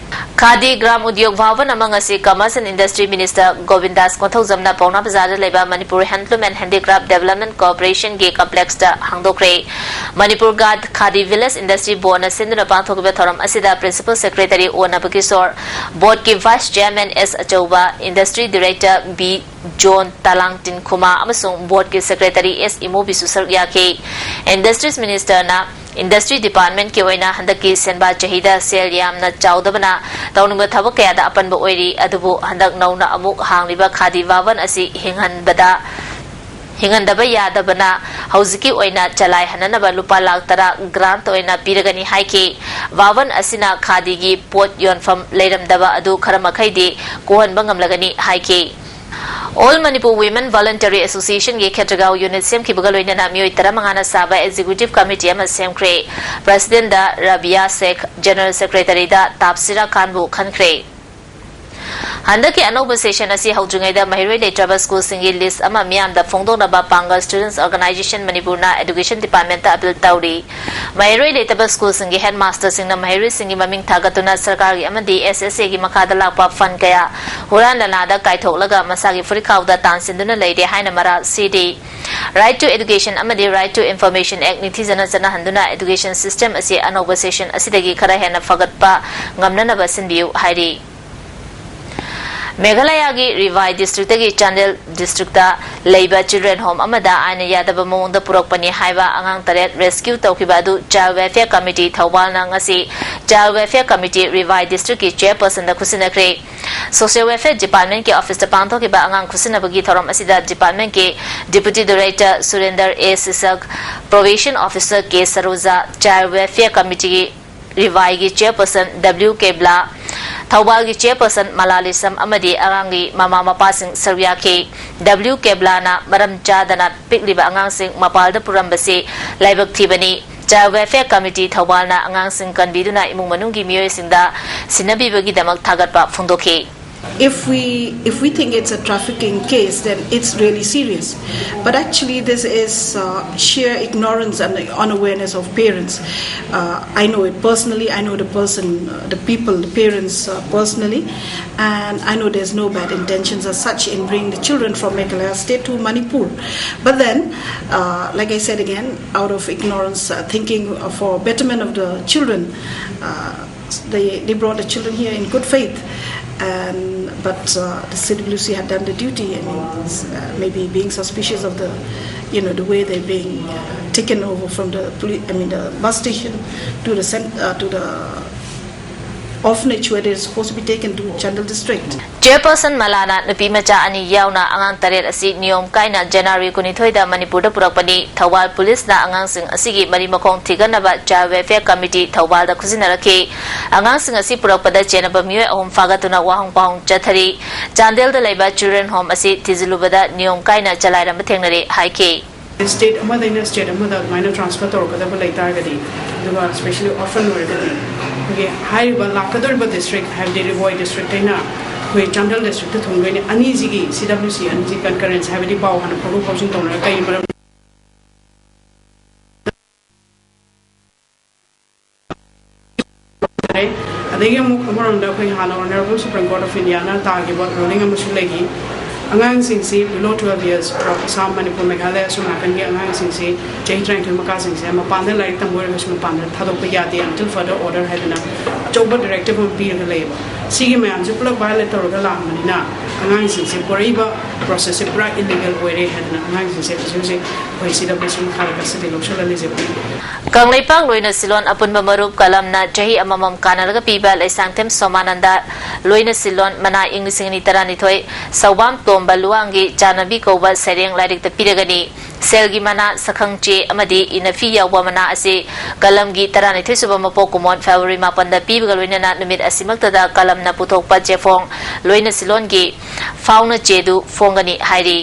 ꯈꯥꯗꯤ ꯒ꯭ꯔꯥꯝ ꯎꯗ꯭ꯌꯣꯛ ꯚꯥꯕꯟ ꯑꯃ ꯉꯁꯤ Commerce and Industry Minister ꯒꯣꯕꯤꯟꯗꯥꯁ ꯀꯣꯟꯊꯧꯖꯝꯅ ꯄꯥꯎꯅꯥ ꯕꯖꯥꯔꯗ ꯂꯩꯕ Manipur Handloom and Handicraft Development Corporationꯒꯤ complexꯇ ꯍꯥꯡꯗꯣꯛꯈ꯭ꯔꯦ꯫ ꯃꯅꯤꯄꯨꯔ ꯒꯥꯠ ꯈꯥꯗꯤ Village Industry Boardꯅ ꯁꯤꯟꯗꯨꯅ ꯄꯥꯡꯊꯣꯛꯈꯤꯕ ꯊꯧꯔꯝ ꯑꯁꯤꯗ Principal Secretary ꯑꯣ ꯅꯕꯀꯤꯁꯣꯔ, Boardꯀꯤ Vice Chairman ꯑꯦꯁ ꯑꯆꯧꯕ, Industry Director ꯕꯤ ꯖꯣꯟ ꯇꯂꯥꯡꯇꯤꯟ ꯈꯨꯃꯥ ꯑꯃꯁꯨꯡ Boardꯀꯤ Secretary ꯑꯦꯁ ꯏꯃꯣꯕꯤꯁꯨ ꯁꯔꯨꯛ ꯌꯥꯈꯤ꯫ Industries Ministerꯅ Industry Departmentꯀꯤ ꯑꯣꯏꯅ ꯍꯟꯗꯛꯀꯤ ꯁꯦꯟꯕꯥ ꯆꯍꯤꯗ ꯁꯦꯜ ꯌꯥꯝꯅ ꯆꯥꯎꯗꯕꯅ ꯇꯧꯅꯤꯡꯕ ꯊꯕꯛ ꯀꯌꯥꯗ ꯑꯄꯟꯕ ꯑꯣꯏꯔꯤ, ꯑꯗꯨꯕꯨ ꯍꯟꯗꯛ ꯅꯧꯅ ꯑꯃꯨꯛ ꯍꯥꯡꯂꯤꯕ ꯈꯥꯗꯤ ꯚꯥꯕꯟ ꯑꯁꯤ ꯍꯤꯡꯍꯟꯕꯗ, ꯍꯤꯡꯍꯟꯗꯕ ꯌꯥꯗꯕꯅ ꯍꯧꯖꯤꯛꯀꯤ ꯑꯣꯏꯅ ꯆꯂꯥꯏꯍꯟꯅꯅꯕ ꯂꯨꯄꯥ ꯂꯥꯈ ꯇꯔꯥ grant ꯑꯣꯏꯅ ꯄꯤꯔꯒꯅꯤ ꯍꯥꯏꯈꯤ꯫ ꯚꯥꯕꯟ ꯑꯁꯤꯅ ꯈꯥꯗꯤꯒꯤ ꯄꯣꯠ ꯌꯣꯟꯐꯝ ꯂꯩꯔꯝꯗꯕ ꯑꯗꯨ ꯈꯔ ꯃꯈꯩꯗꯤ ꯀꯣꯛꯍꯟꯕ ꯉꯝꯂꯒꯅꯤ ꯍꯥꯏꯈꯤ꯫ All Manipur Women Voluntary Associationꯒꯤ ꯈꯦꯇ꯭ꯔꯒꯥꯎ unit ꯁꯦꯝꯈꯤꯕꯒ ꯂꯣꯏꯅꯅ ꯃꯤꯑꯣꯏ ꯇꯔꯥꯃꯉꯥꯅ ꯁꯥꯕ executive committee ꯑꯃ ꯁꯦꯝꯈ꯭ꯔꯦ꯫ Presidentꯗ ꯔꯥꯕꯤꯌꯥ ꯁꯦꯈ, General Secretaryꯗ ꯇꯥꯞꯁꯤꯔꯥ ꯈꯥꯟꯕꯨ ꯈꯟꯈ꯭ꯔꯦ꯫ ꯍꯟꯗꯛꯀꯤ ꯑꯅꯧꯕ session ꯑꯁꯤ ꯍꯧꯗ꯭ꯔꯤꯉꯩꯗ ꯃꯍꯩꯔꯣꯏ ꯂꯩꯇ꯭ꯔꯕ schoolꯁꯤꯡꯒꯤ list ꯑꯃ ꯃꯤꯌꯥꯝꯗ ꯐꯣꯡꯗꯣꯛꯅꯕ ꯄꯥꯡꯒꯜ Students Organisation ꯃꯅꯤꯄꯨꯔꯅ Education Departmentꯇ appeal ꯇꯧꯔꯤ꯫ ꯃꯍꯩꯔꯣꯏ ꯂꯩꯇꯕ schoolꯁꯤꯡꯒꯤ headmasterꯁꯤꯡꯅ ꯃꯍꯩꯔꯣꯏꯁꯤꯡꯒꯤ ꯃꯃꯤꯡ ꯊꯥꯒꯠꯇꯨꯅ ꯁꯔꯀꯥꯔꯒꯤ ꯑꯃꯗꯤ SSAꯒꯤ ꯃꯈꯥꯗ ꯂꯥꯛꯄ fund ꯀꯌꯥ ꯍꯨꯔꯥꯟ ꯂꯅꯥꯗ ꯀꯥꯏꯊꯣꯛꯂꯒ ꯃꯁꯥꯒꯤ ꯐꯨꯔꯤꯠꯈꯥꯎꯗ ꯇꯥꯟꯁꯤꯟꯗꯨꯅ ꯂꯩꯔꯦ ꯍꯥꯏꯅ ꯃꯔꯥꯜ ꯁꯤꯔꯤ꯫ Right to Education ꯑꯃꯗꯤ Right to Information Act ꯅꯤꯡꯊꯤꯖꯅ ꯆꯠꯅꯍꯟꯗꯨꯅ education system ꯑꯁꯤ ꯑꯅꯧꯕ session ꯑꯁꯤꯗꯒꯤ ꯈꯔ ꯍꯦꯟꯅ ꯐꯒꯠꯄ ꯉꯝꯅꯅꯕ ꯁꯤꯟꯕꯤꯌꯨ ꯍꯥꯏꯔꯤ꯫ ꯃꯦꯘꯥꯂꯌꯥꯒꯤ ꯔꯤꯚꯥꯏ ꯗꯤꯁꯇ꯭ꯔꯤꯛꯇꯒꯤ ꯆꯥꯟꯗꯦꯜ ꯗꯤꯁꯇ꯭ꯔꯤꯛꯇ ꯂꯩꯕ ꯆꯤꯜꯗ꯭ꯔꯦꯟ ꯍꯣꯝ ꯑꯃꯗ ꯑꯥꯏꯟꯅ ꯌꯥꯗꯕ ꯃꯑꯣꯡꯗ ꯄꯨꯔꯛꯄꯅꯤ ꯍꯥꯏꯕ ꯑꯉꯥꯡ ꯇꯔꯦꯠ ꯔꯦꯁꯀ꯭ꯌꯨ ꯇꯧꯈꯤꯕ ꯑꯗꯨ ꯆꯥꯏꯜ ꯋꯦꯜꯐꯤꯌꯔ ꯀꯃꯤꯇꯤ ꯊꯧꯕꯥꯜꯅ ꯉꯁꯤ ꯆꯥꯏꯜ ꯋꯦꯜꯐꯤꯌꯔ ꯀꯃꯤꯇꯤ ꯔꯤꯚꯥꯏ ꯗꯤꯁꯇ꯭ꯔꯤꯛꯀꯤ ꯆꯦꯌꯔꯄꯔꯁꯟꯗ ꯈꯨꯠꯁꯤꯟꯅꯈ꯭ꯔꯦ꯫ ꯁꯣꯁꯤꯌꯦꯜ ꯋꯦꯜꯐꯤꯌꯔ ꯗꯤꯄꯥꯔꯠꯃꯦꯟꯠꯀꯤ ꯑꯣꯐꯤꯁꯇ ꯄꯥꯡꯊꯣꯛꯈꯤꯕ ꯑꯉꯥꯡ ꯈꯨꯠꯁꯤꯟꯅꯕꯒꯤ ꯊꯧꯔꯝ ꯑꯁꯤꯗ ꯗꯤꯄꯥꯔꯠꯃꯦꯟꯠꯀꯤ ꯗꯤꯄꯨꯇꯤ ꯗꯥꯏꯔꯦꯛꯇꯔ ꯁꯨꯔꯦꯟꯗꯔ ꯑꯦ ꯁꯤꯁꯛ, ꯄ꯭ꯔꯣꯕꯦꯁꯟ ꯑꯣꯐꯤꯁꯔ ꯀꯦ ꯁꯔꯣꯖꯥ, ꯆꯥꯏꯜ ꯋꯦꯜꯐꯤꯌꯔ ꯀꯃꯤꯇꯤꯒꯤ ꯔꯤꯚꯥꯏꯒꯤ ꯆꯦꯌꯔꯄꯔꯁꯟ ꯗꯕ꯭ꯂꯤꯎ ꯀꯦꯕ꯭ꯂꯥ, ꯊꯧꯕꯥꯜꯒꯤ ꯆꯦꯌꯔꯄꯔꯁꯟ ꯃꯂꯥꯂꯤꯁꯝ ꯑꯃꯗꯤ ꯑꯉꯥꯡꯒꯤ ꯃꯃꯥ ꯃꯄꯥꯁꯤꯡ ꯁꯔꯨꯛ ꯌꯥꯈꯤ꯫ ꯗꯕ꯭ꯂꯤꯎ ꯀꯦꯕ꯭ꯂꯥꯅ ꯃꯔꯝ ꯆꯥꯗꯅ ꯄꯤꯛꯂꯤꯕ ꯑꯉꯥꯡꯁꯤꯡ ꯃꯄꯥꯜꯗ ꯄꯨꯔꯝꯕꯁꯤ ꯂꯥꯏꯕꯛ ꯊꯤꯕꯅꯤ꯫ ꯆꯥꯏꯜ ꯋꯦꯜꯐꯤꯌꯔ ꯀꯃꯤꯇꯤ ꯊꯧꯕꯥꯜꯅ ꯑꯉꯥꯡꯁꯤꯡ ꯀꯟꯕꯤꯗꯨꯅ ꯏꯃꯨꯡ ꯃꯅꯨꯡꯒꯤ ꯃꯤꯑꯣꯏꯁꯤꯡꯗ ꯁꯤꯟꯅꯕꯤꯕꯒꯤꯗꯃꯛ ꯊꯥꯒꯠꯄ ꯐꯣꯡꯗꯣꯛꯈꯤ꯫ If we, if we think it's a trafficking case, then it's really serious. But actually, this is uh, sheer ignorance and unawareness of parents. Uh, I know it personally. I know the person, uh, the people, the parents uh, personally, and I know there's no bad intentions as such in bringing the children from Meghalaya state to Manipur. But then, uh, like I said again, out of ignorance, uh, thinking for betterment of the children, uh, they, they brought the children here in good faith, and but uh, the C W C had done the duty. I mean, uh, maybe being suspicious of the, you know, the way they're being uh, taken over from the police, I mean, the bus station to the cent- uh, to the orphanage where they're supposed to be taken to Chandel district. ꯆꯦꯌꯔꯄꯔꯁꯟ ꯃꯂꯥꯅ ꯅꯨꯄꯤ ꯃꯆꯥ ꯑꯅꯤ ꯌꯥꯎꯅ ꯑꯉꯥꯡ ꯇꯔꯦꯠ ꯑꯁꯤ ꯅꯤꯌꯣꯝ ꯀꯥꯏꯅ ꯖꯅꯋꯥꯔꯤ ꯀꯨꯟꯅꯤꯊꯣꯏꯗ ꯃꯅꯤꯄꯨꯔꯗ ꯄꯨꯔꯛꯄꯅꯤ꯫ ꯊꯧꯕꯥꯜ ꯄꯨꯂꯤꯁꯅ ꯑꯉꯥꯡꯁꯤꯡ ꯑꯁꯤꯒꯤ ꯃꯔꯤ ꯃꯈꯣꯡ ꯊꯤꯒꯠꯅꯕ ꯆꯥꯏꯜ ꯋꯦꯜꯐꯤꯌꯔ ꯀꯃꯤꯇꯤ ꯊꯧꯕꯥꯜꯗ ꯈꯨꯖꯤꯟꯅꯔꯛꯈꯤ꯫ ꯑꯉꯥꯡꯁꯤꯡ ꯑꯁꯤ ꯄꯨꯔꯛꯄꯗ ꯆꯦꯟꯅꯕ ꯃꯤꯑꯣꯏ ꯑꯍꯨꯝ ꯐꯥꯒꯠꯇꯨꯅ ꯋꯥꯍꯪ ꯄꯥꯎꯍꯪ ꯆꯠꯊꯔꯤ꯫ ꯆꯥꯟꯗꯦꯜꯗ ꯂꯩꯕ ꯆꯤꯜꯗ꯭ꯔꯦꯟ ꯍꯣꯝ ꯑꯁꯤ ꯊꯤꯖꯤꯜꯂꯨꯕꯗ ꯅꯤꯌꯣꯝ ꯀꯥꯏꯅ ꯆꯂꯥꯏꯔꯝꯕ ꯊꯦꯡꯅꯔꯦ ꯍꯥꯏꯈꯤ꯫ ꯁ꯭ꯇꯦꯠ ꯑꯃꯗꯩꯅ ꯁ꯭ꯇꯦꯠ ꯑꯃꯗ ꯑꯗꯨꯃꯥꯏꯅ ꯇ꯭ꯔꯥꯟꯁꯐꯔ ꯇꯧꯔꯛꯀꯗꯕ ꯂꯩ ꯇꯥꯔꯒꯗꯤ, ꯑꯗꯨꯒ ꯁ꯭ꯄꯦꯁꯦꯜꯂꯤ ꯑꯣꯔꯐꯟ ꯑꯣꯏꯔꯒꯗꯤ, ꯑꯩꯈꯣꯏꯒꯤ ꯍꯥꯏꯔꯤꯕ ꯂꯥꯛꯀꯗꯧꯔꯤꯕ ꯗꯤꯁꯇ꯭ꯔꯤꯛ, ꯍꯥꯏꯕꯗꯤ ꯔꯤꯕꯣꯏ ꯗꯤꯁꯇ꯭ꯔꯤꯛꯇꯩꯅ ꯑꯩꯈꯣꯏ ꯆꯥꯟꯗꯦꯜ ꯗꯤꯁꯇ꯭ꯔꯤꯛꯇ ꯊꯨꯡꯗꯣꯏꯅꯦ꯫ ꯑꯅꯤꯁꯤꯒꯤ, ꯁꯤ ꯗꯕ꯭ꯂꯤꯎ ꯁꯤ ꯑꯅꯤꯁꯤ ꯀꯟꯀꯔꯦꯟꯁ, ꯍꯥꯏꯕꯗꯤ ꯄꯥꯎ ꯍꯥꯟꯅ ꯐꯥꯎꯗꯣꯛ ꯐꯥꯎꯖꯤꯟ ꯇꯧꯅꯔꯒ ꯀꯩ ꯃꯔꯝ ꯂꯩ꯫ ꯑꯗꯒꯤ ꯑꯃꯨꯛ ꯑꯃꯔꯣꯝꯗ ꯑꯩꯈꯣꯏ ꯍꯥꯟꯅ Honourable Supreme Court of Indiaꯅ ꯇꯥꯈꯤꯕ ꯔꯨꯂꯤꯡ ꯑꯃꯁꯨ ꯂꯩꯈꯤ꯫ ꯑꯉꯥꯡꯁꯤꯡꯁꯤ below twelve years, Assam, Manipur, Meghalaya ꯑꯁꯣꯝ ꯅꯥꯀꯟꯒꯤ ꯑꯉꯥꯡꯁꯤꯡꯁꯤ, ꯆꯍꯤ ꯇꯔꯥꯅꯤꯊꯣꯏ ꯃꯈꯥꯁꯤꯡꯁꯦ ꯃꯄꯥꯟꯗ ꯂꯥꯏꯔꯤꯛ ꯇꯝꯕ ꯑꯣꯏꯔꯒꯁꯨ ꯃꯄꯥꯟꯗ ꯊꯥꯗꯣꯛꯄ ꯌꯥꯗꯦ until further order ꯍꯥꯏꯗꯅ ꯑꯆꯧꯕ ꯗꯥꯏꯔꯦꯛꯇꯤꯚ ꯑꯃ ꯄꯤꯔꯒ ꯂꯩꯌꯦꯕ꯫ ꯁꯤꯒꯤ ꯃꯌꯥꯝꯁꯦ ꯄꯨꯂꯞ ꯚꯥꯏꯑꯣꯂꯦꯠ ꯇꯧꯔꯒ ꯂꯥꯛꯄꯅꯤꯅ ꯑꯉꯥꯡꯁꯤꯡꯁꯦ ꯄꯣꯔꯛꯏꯕ ꯄ꯭ꯔꯣꯁꯦꯁꯁꯦ ꯄꯨꯔꯥ ꯏꯂꯤꯒꯦꯜ ꯑꯣꯏꯔꯦ ꯍꯥꯏꯗꯅ ꯑꯉꯥꯡꯁꯤꯡꯁꯦ ꯍꯧꯖꯤꯛ ꯍꯧꯖꯤꯛ ꯑꯩꯈꯣꯏ ꯁꯤ ꯗꯕ꯭ꯂꯤꯎ ꯁꯤ ꯃꯈꯥꯗ ꯀꯁꯇꯗꯤ ꯂꯧꯁꯤꯜꯂ ꯂꯩꯖꯕꯅꯤ꯫ ꯀꯪꯂꯩꯄꯥꯛ ꯂꯣꯏꯅ ꯁꯤꯂꯣꯟ ꯑꯄꯨꯟꯕ ꯃꯔꯨꯞ ꯀꯂꯝꯅ ꯆꯍꯤ ꯑꯃꯃꯝ ꯀꯥꯟꯅꯔꯒ ꯄꯤꯕ ꯂꯩꯁꯥꯡꯊꯦꯝ ꯁꯣꯃꯥꯅꯟꯗ ꯂꯣꯏꯅ ꯁꯤꯂꯣꯟ ꯃꯅꯥ ꯏꯪ ꯂꯤꯁꯤꯡ ꯑꯅꯤ ꯇꯔꯥꯅꯤꯊꯣꯏ ꯁꯧꯕꯥꯝ ꯇꯣꯝꯕ ꯂꯨꯋꯥꯡꯒꯤ ꯆꯥꯅꯕꯤ ꯀꯧꯕ ꯁꯩꯔꯦꯡ ꯂꯥꯏꯔꯤꯛꯇ ꯄꯤꯔꯒꯅꯤ꯫ ꯁꯦꯜꯒꯤ ꯃꯅꯥ, ꯁꯈꯪ ꯆꯦ ꯑꯃꯗꯤ ꯏꯅꯐꯤ ꯌꯥꯎꯕ ꯃꯅꯥ ꯑꯁꯤ ꯀꯂꯝꯒꯤ ꯇꯔꯥꯅꯤꯊꯣꯏ ꯁꯨꯕ ꯃꯄꯣꯛ ꯀꯨꯝꯑꯣꯟ ꯐꯦꯕ꯭ꯔꯨꯋꯥꯔꯤ ꯃꯥꯄꯟꯗ ꯄꯤꯕꯒ ꯂꯣꯏꯅꯅ ꯅꯨꯃꯤꯠ ꯑꯁꯤꯃꯛꯇꯗ ꯀꯂꯝꯅ ꯄꯨꯊꯣꯛꯄ ꯆꯦꯐꯣꯡ ꯂꯣꯏꯅ ꯁꯤꯂꯣꯟꯒꯤ ꯐꯥꯎꯅ ꯆꯦꯗꯨ ꯐꯣꯡꯒꯅꯤ ꯍꯥꯏꯔꯤ꯫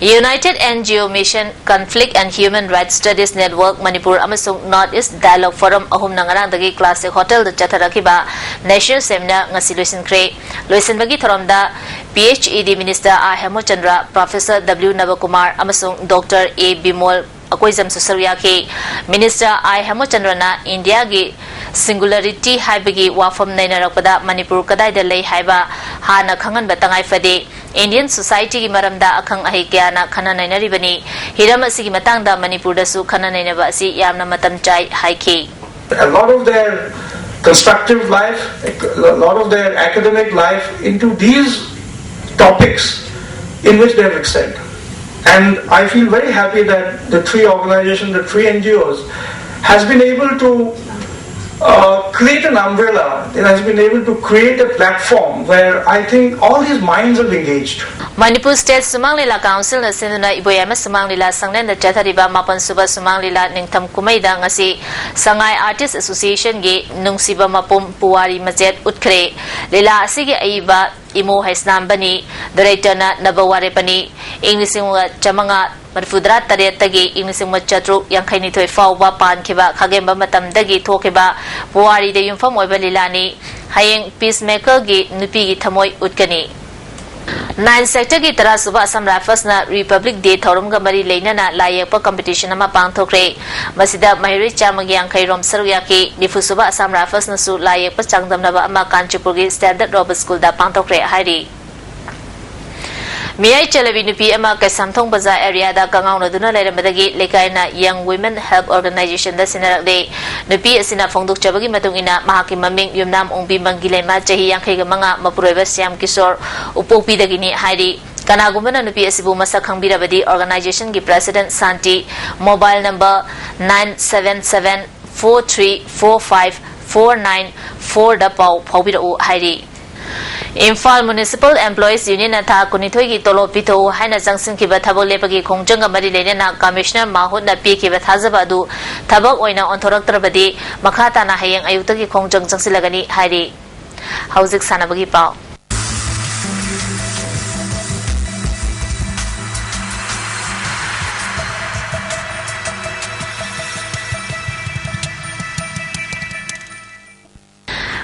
United N G O Mission, Conflict and Human Rights Studies Network, Manipur ꯑꯃꯁꯨꯡ North East Dialogue Forum ꯑꯍꯨꯝꯅ ꯉꯔꯥꯡꯗꯒꯤ ꯀ꯭ꯂꯥꯁꯤꯛ ꯍꯣꯇꯦꯜꯗ ꯆꯠꯊꯔꯛꯈꯤꯕ ꯅꯦꯁꯅꯦꯜ ꯁꯦꯃꯤꯅꯥꯔ ꯉꯁꯤ ꯂꯣꯏꯁꯤꯟꯈ꯭ꯔꯦ꯫ ꯂꯣꯏꯁꯤꯟꯕꯒꯤ ꯊꯧꯔꯝꯗ P H E D Minister ꯑꯥ ꯍꯦꯃꯆꯟꯗ꯭ꯔ, Professor W ꯅꯕꯀꯨꯃꯥꯔ ꯑꯃꯁꯨꯡ Doctor ꯑꯦ ꯕꯤꯃꯣꯜ ꯑꯀꯣꯏꯖꯝꯁꯨ ꯁꯔꯨꯛ ꯌꯥꯈꯤ꯫ Minister ꯑꯥꯏ ꯍꯦꯃꯆꯟꯗ꯭ꯔꯅ ꯏꯟꯗꯤꯌꯥꯒꯤ ꯁꯤꯡꯒꯨꯂꯔꯤꯇꯤ ꯍꯥꯏꯕꯒꯤ ꯋꯥꯐꯝ ꯅꯩꯅꯔꯛꯄꯗ ꯃꯅꯤꯄꯨꯔ ꯀꯗꯥꯏꯗ ꯂꯩ ꯍꯥꯏꯕ ꯍꯥꯟꯅ ꯈꯪꯍꯟꯕ ꯇꯉꯥꯏ ꯐꯗꯦ꯫ ꯏꯟꯗꯤꯌꯟ ꯁꯣꯁꯥꯏꯇꯤꯒꯤ ꯃꯔꯝꯗ ꯑꯈꯪ ꯑꯍꯩ ꯀꯌꯥꯅ ꯈꯟꯅ ꯅꯩꯅꯔꯤꯕꯅꯤ꯫ ꯍꯤꯔꯝ ꯑꯁꯤꯒꯤ ꯃꯇꯥꯡꯗ ꯃꯅꯤꯄꯨꯔꯗꯁꯨ ꯈꯟꯅ ꯅꯩꯅꯕ ꯑꯁꯤ ꯌꯥꯝꯅ ꯃꯇꯝ ꯆꯥꯏ ꯍꯥꯏꯈꯤ꯫ A lot of their constructive life, a lot of their academic life into these topics in which they have excelled. And I feel very happy that the three organizations, the three N G Os, has been able to uh, create an umbrella. It has been able to create a platform where I think all these minds have engaged. Manipur state ꯁꯨꯃꯥꯡ ꯂꯤꯂꯥ ꯀꯥꯎꯟꯁꯤꯜꯅ ꯁꯤꯟꯗꯨꯅ ꯏꯕꯣꯌꯥꯏꯃ ꯁꯨꯃꯥꯡ ꯂꯤꯂꯥ ꯁꯪꯂꯦꯟꯗ ꯆꯠꯊꯔꯤꯕ ꯃꯥꯄꯟ ꯁꯨꯕ ꯁꯨꯃꯥꯡ ꯂꯤꯂꯥ ꯅꯤꯡꯊꯝ ꯀꯨꯝꯍꯩꯗ ꯉꯁꯤ ꯁꯉꯥꯏ ꯑꯥꯔꯇꯤꯁ ꯑꯦꯁꯣꯁꯤꯌꯦꯁꯟꯒꯤ ꯅꯨꯡꯁꯤꯕ ꯃꯄꯨꯝ ꯄꯨꯋꯥꯔꯤ ꯃꯆꯦꯠ ꯎꯠꯈ꯭ꯔꯦ꯫ ꯂꯤꯂꯥ ꯑꯁꯤꯒꯤ ꯑꯏꯕ ꯏꯃꯣ ꯍꯩꯁꯅꯥꯝꯕꯅꯤ꯫ ꯗꯥꯏꯔꯦꯛꯇꯔꯅ ꯅꯕ ꯋꯥꯔꯦꯄꯅꯤ꯫ ꯏꯪ ꯂꯤꯁꯤꯡ ꯑꯃꯒ ꯆꯥꯃꯉꯥ ꯃꯔꯤꯐꯨꯇꯔꯥ ꯇꯔꯦꯠꯇꯒꯤ ꯏꯪ ꯂꯤꯁꯤꯡ ꯑꯃ ꯆꯥꯇ꯭ꯔꯨꯛ ꯌꯥꯡꯈꯩ ꯅꯤꯊꯣꯏ ꯐꯥꯎꯕ ꯄꯥꯟꯈꯤꯕ ꯈꯥꯒꯦꯝꯕ ꯃꯇꯝꯗꯒꯤ ꯊꯣꯛꯈꯤꯕ ꯄꯨꯋꯥꯔꯤꯗ ꯌꯨꯝꯐꯝ ꯑꯣꯏꯕ ꯂꯤꯂꯥꯅꯤ꯫ ꯍꯌꯦꯡ ꯄꯤꯁꯃꯦꯀꯔꯒꯤ ꯅꯨꯄꯤꯒꯤ ꯊꯃꯣꯏ ꯎꯠꯀꯅꯤ꯫ ꯅꯥꯏꯟ ꯁꯦꯛꯇꯔꯒꯤ ꯇꯔꯥ ꯁꯨꯕ ꯑꯁꯥꯝ ꯔꯥꯏꯐꯜꯁꯅ ꯔꯤꯄꯕ꯭ꯂꯤꯛ ꯗꯦ ꯊꯧꯔꯝꯒ ꯃꯔꯤ ꯂꯩꯅꯅ ꯂꯥꯏ ꯌꯦꯛꯄ ꯀꯝꯄꯤꯇꯤꯁꯟ ꯑꯃ ꯄꯥꯡꯊꯣꯛꯈ꯭ꯔꯦ꯫ ꯃꯁꯤꯗ ꯃꯍꯩꯔꯣꯏ ꯆꯥꯝꯃꯒꯤ ꯌꯥꯡꯈꯩ ꯔꯣꯝ ꯁꯔꯨꯛ ꯌꯥꯈꯤ꯫ ꯅꯤꯐꯨ ꯁꯨꯕ ꯑꯁꯥꯝ ꯔꯥꯏꯐꯜꯁꯅꯁꯨ ꯂꯥꯏ ꯌꯦꯛꯄ ꯆꯥꯡꯗꯝꯅꯕ ꯑꯃ ꯀꯥꯟꯆꯤꯄꯨꯔꯒꯤ ꯁ꯭ꯇꯦꯟꯗꯔꯗ ꯔꯣꯕꯔꯠ ꯁ꯭ꯀꯨꯜꯗ ꯄꯥꯡꯊꯣꯛꯈ꯭ꯔꯦ ꯍꯥꯏꯔꯤ꯫ ꯃꯤꯌꯥꯏ ꯆꯜꯂꯕꯤ ꯅꯨꯄꯤ ꯑꯃ ꯀꯩꯁꯥꯝꯊꯣꯡ ꯕꯖꯥꯔ ꯑꯦꯔꯤꯌꯥꯗ ꯀꯉꯥꯎꯅꯗꯨꯅ ꯂꯩꯔꯝꯕꯗꯒꯤ ꯂꯩꯀꯥꯏꯅ Young Women Help Organizationꯗ ꯁꯤꯟꯅꯔꯛꯂꯦ꯫ ꯅꯨꯄꯤ ꯑꯁꯤꯅ ꯐꯣꯡꯗꯣꯛꯆꯕꯒꯤ ꯃꯇꯨꯡ ꯏꯟꯅ, ꯃꯍꯥꯛꯀꯤ ꯃꯃꯤꯡ ꯌꯨꯝꯅꯥꯝ ꯑꯣꯡꯕꯤ ꯃꯪꯒꯤꯂꯩꯃ, ꯆꯍꯤ ꯌꯥꯡꯈꯩꯒ ꯃꯉꯥ, ꯃꯄꯨꯔꯣꯏꯕ ꯁ꯭ꯌꯥꯝ ꯀꯤꯁꯣꯔ, ꯎꯄꯣꯛꯄꯤꯗꯒꯤꯅꯤ ꯍꯥꯏꯔꯤ꯫ ꯀꯅꯥꯒꯨꯝꯕꯅ ꯅꯨꯄꯤ ꯑꯁꯤꯕꯨ ꯃꯁꯛ ꯈꯪꯕꯤꯔꯕꯗꯤ organizationꯒꯤ president ꯁꯥꯟꯇꯤ, mobile number nine seven seven four three four five four nine fourꯗ ꯄꯥꯎ ꯐꯥꯎꯕꯤꯔꯛꯎ ꯍꯥꯏꯔꯤ꯫ ꯏꯝꯐꯥꯜ Municipal Employees Unionꯅ ꯊꯥ ꯀꯨꯟꯅꯤꯊꯣꯏꯒꯤ ꯇꯣꯂꯣꯞ ꯄꯤꯊꯣꯛꯎ ꯍꯥꯏꯅ ꯆꯪꯁꯤꯟꯈꯤꯕ ꯊꯕꯛ ꯂꯦꯞꯄꯒꯤ ꯈꯣꯡꯖꯪꯒ ꯃꯔꯤ ꯂꯩꯅꯅ Commissioner ꯃꯥꯍꯨꯠꯅ ꯄꯤꯈꯤꯕ ꯊꯥꯖꯕ ꯑꯗꯨ ꯊꯕꯛ ꯑꯣꯏꯅ ꯑꯣꯟꯊꯣꯔꯛꯇ꯭ꯔꯕꯗꯤ ꯃꯈꯥ ꯇꯥꯅ ꯍꯌꯦꯡ ꯑꯌꯨꯛꯇꯒꯤ ꯈꯣꯡꯖꯪ ꯆꯪꯁꯤꯜꯂꯒꯅꯤ ꯍꯥꯏꯔꯤ꯫ ꯍꯧꯖꯤꯛ ꯁꯥꯟꯅꯕꯒꯤ ꯄꯥꯎ꯫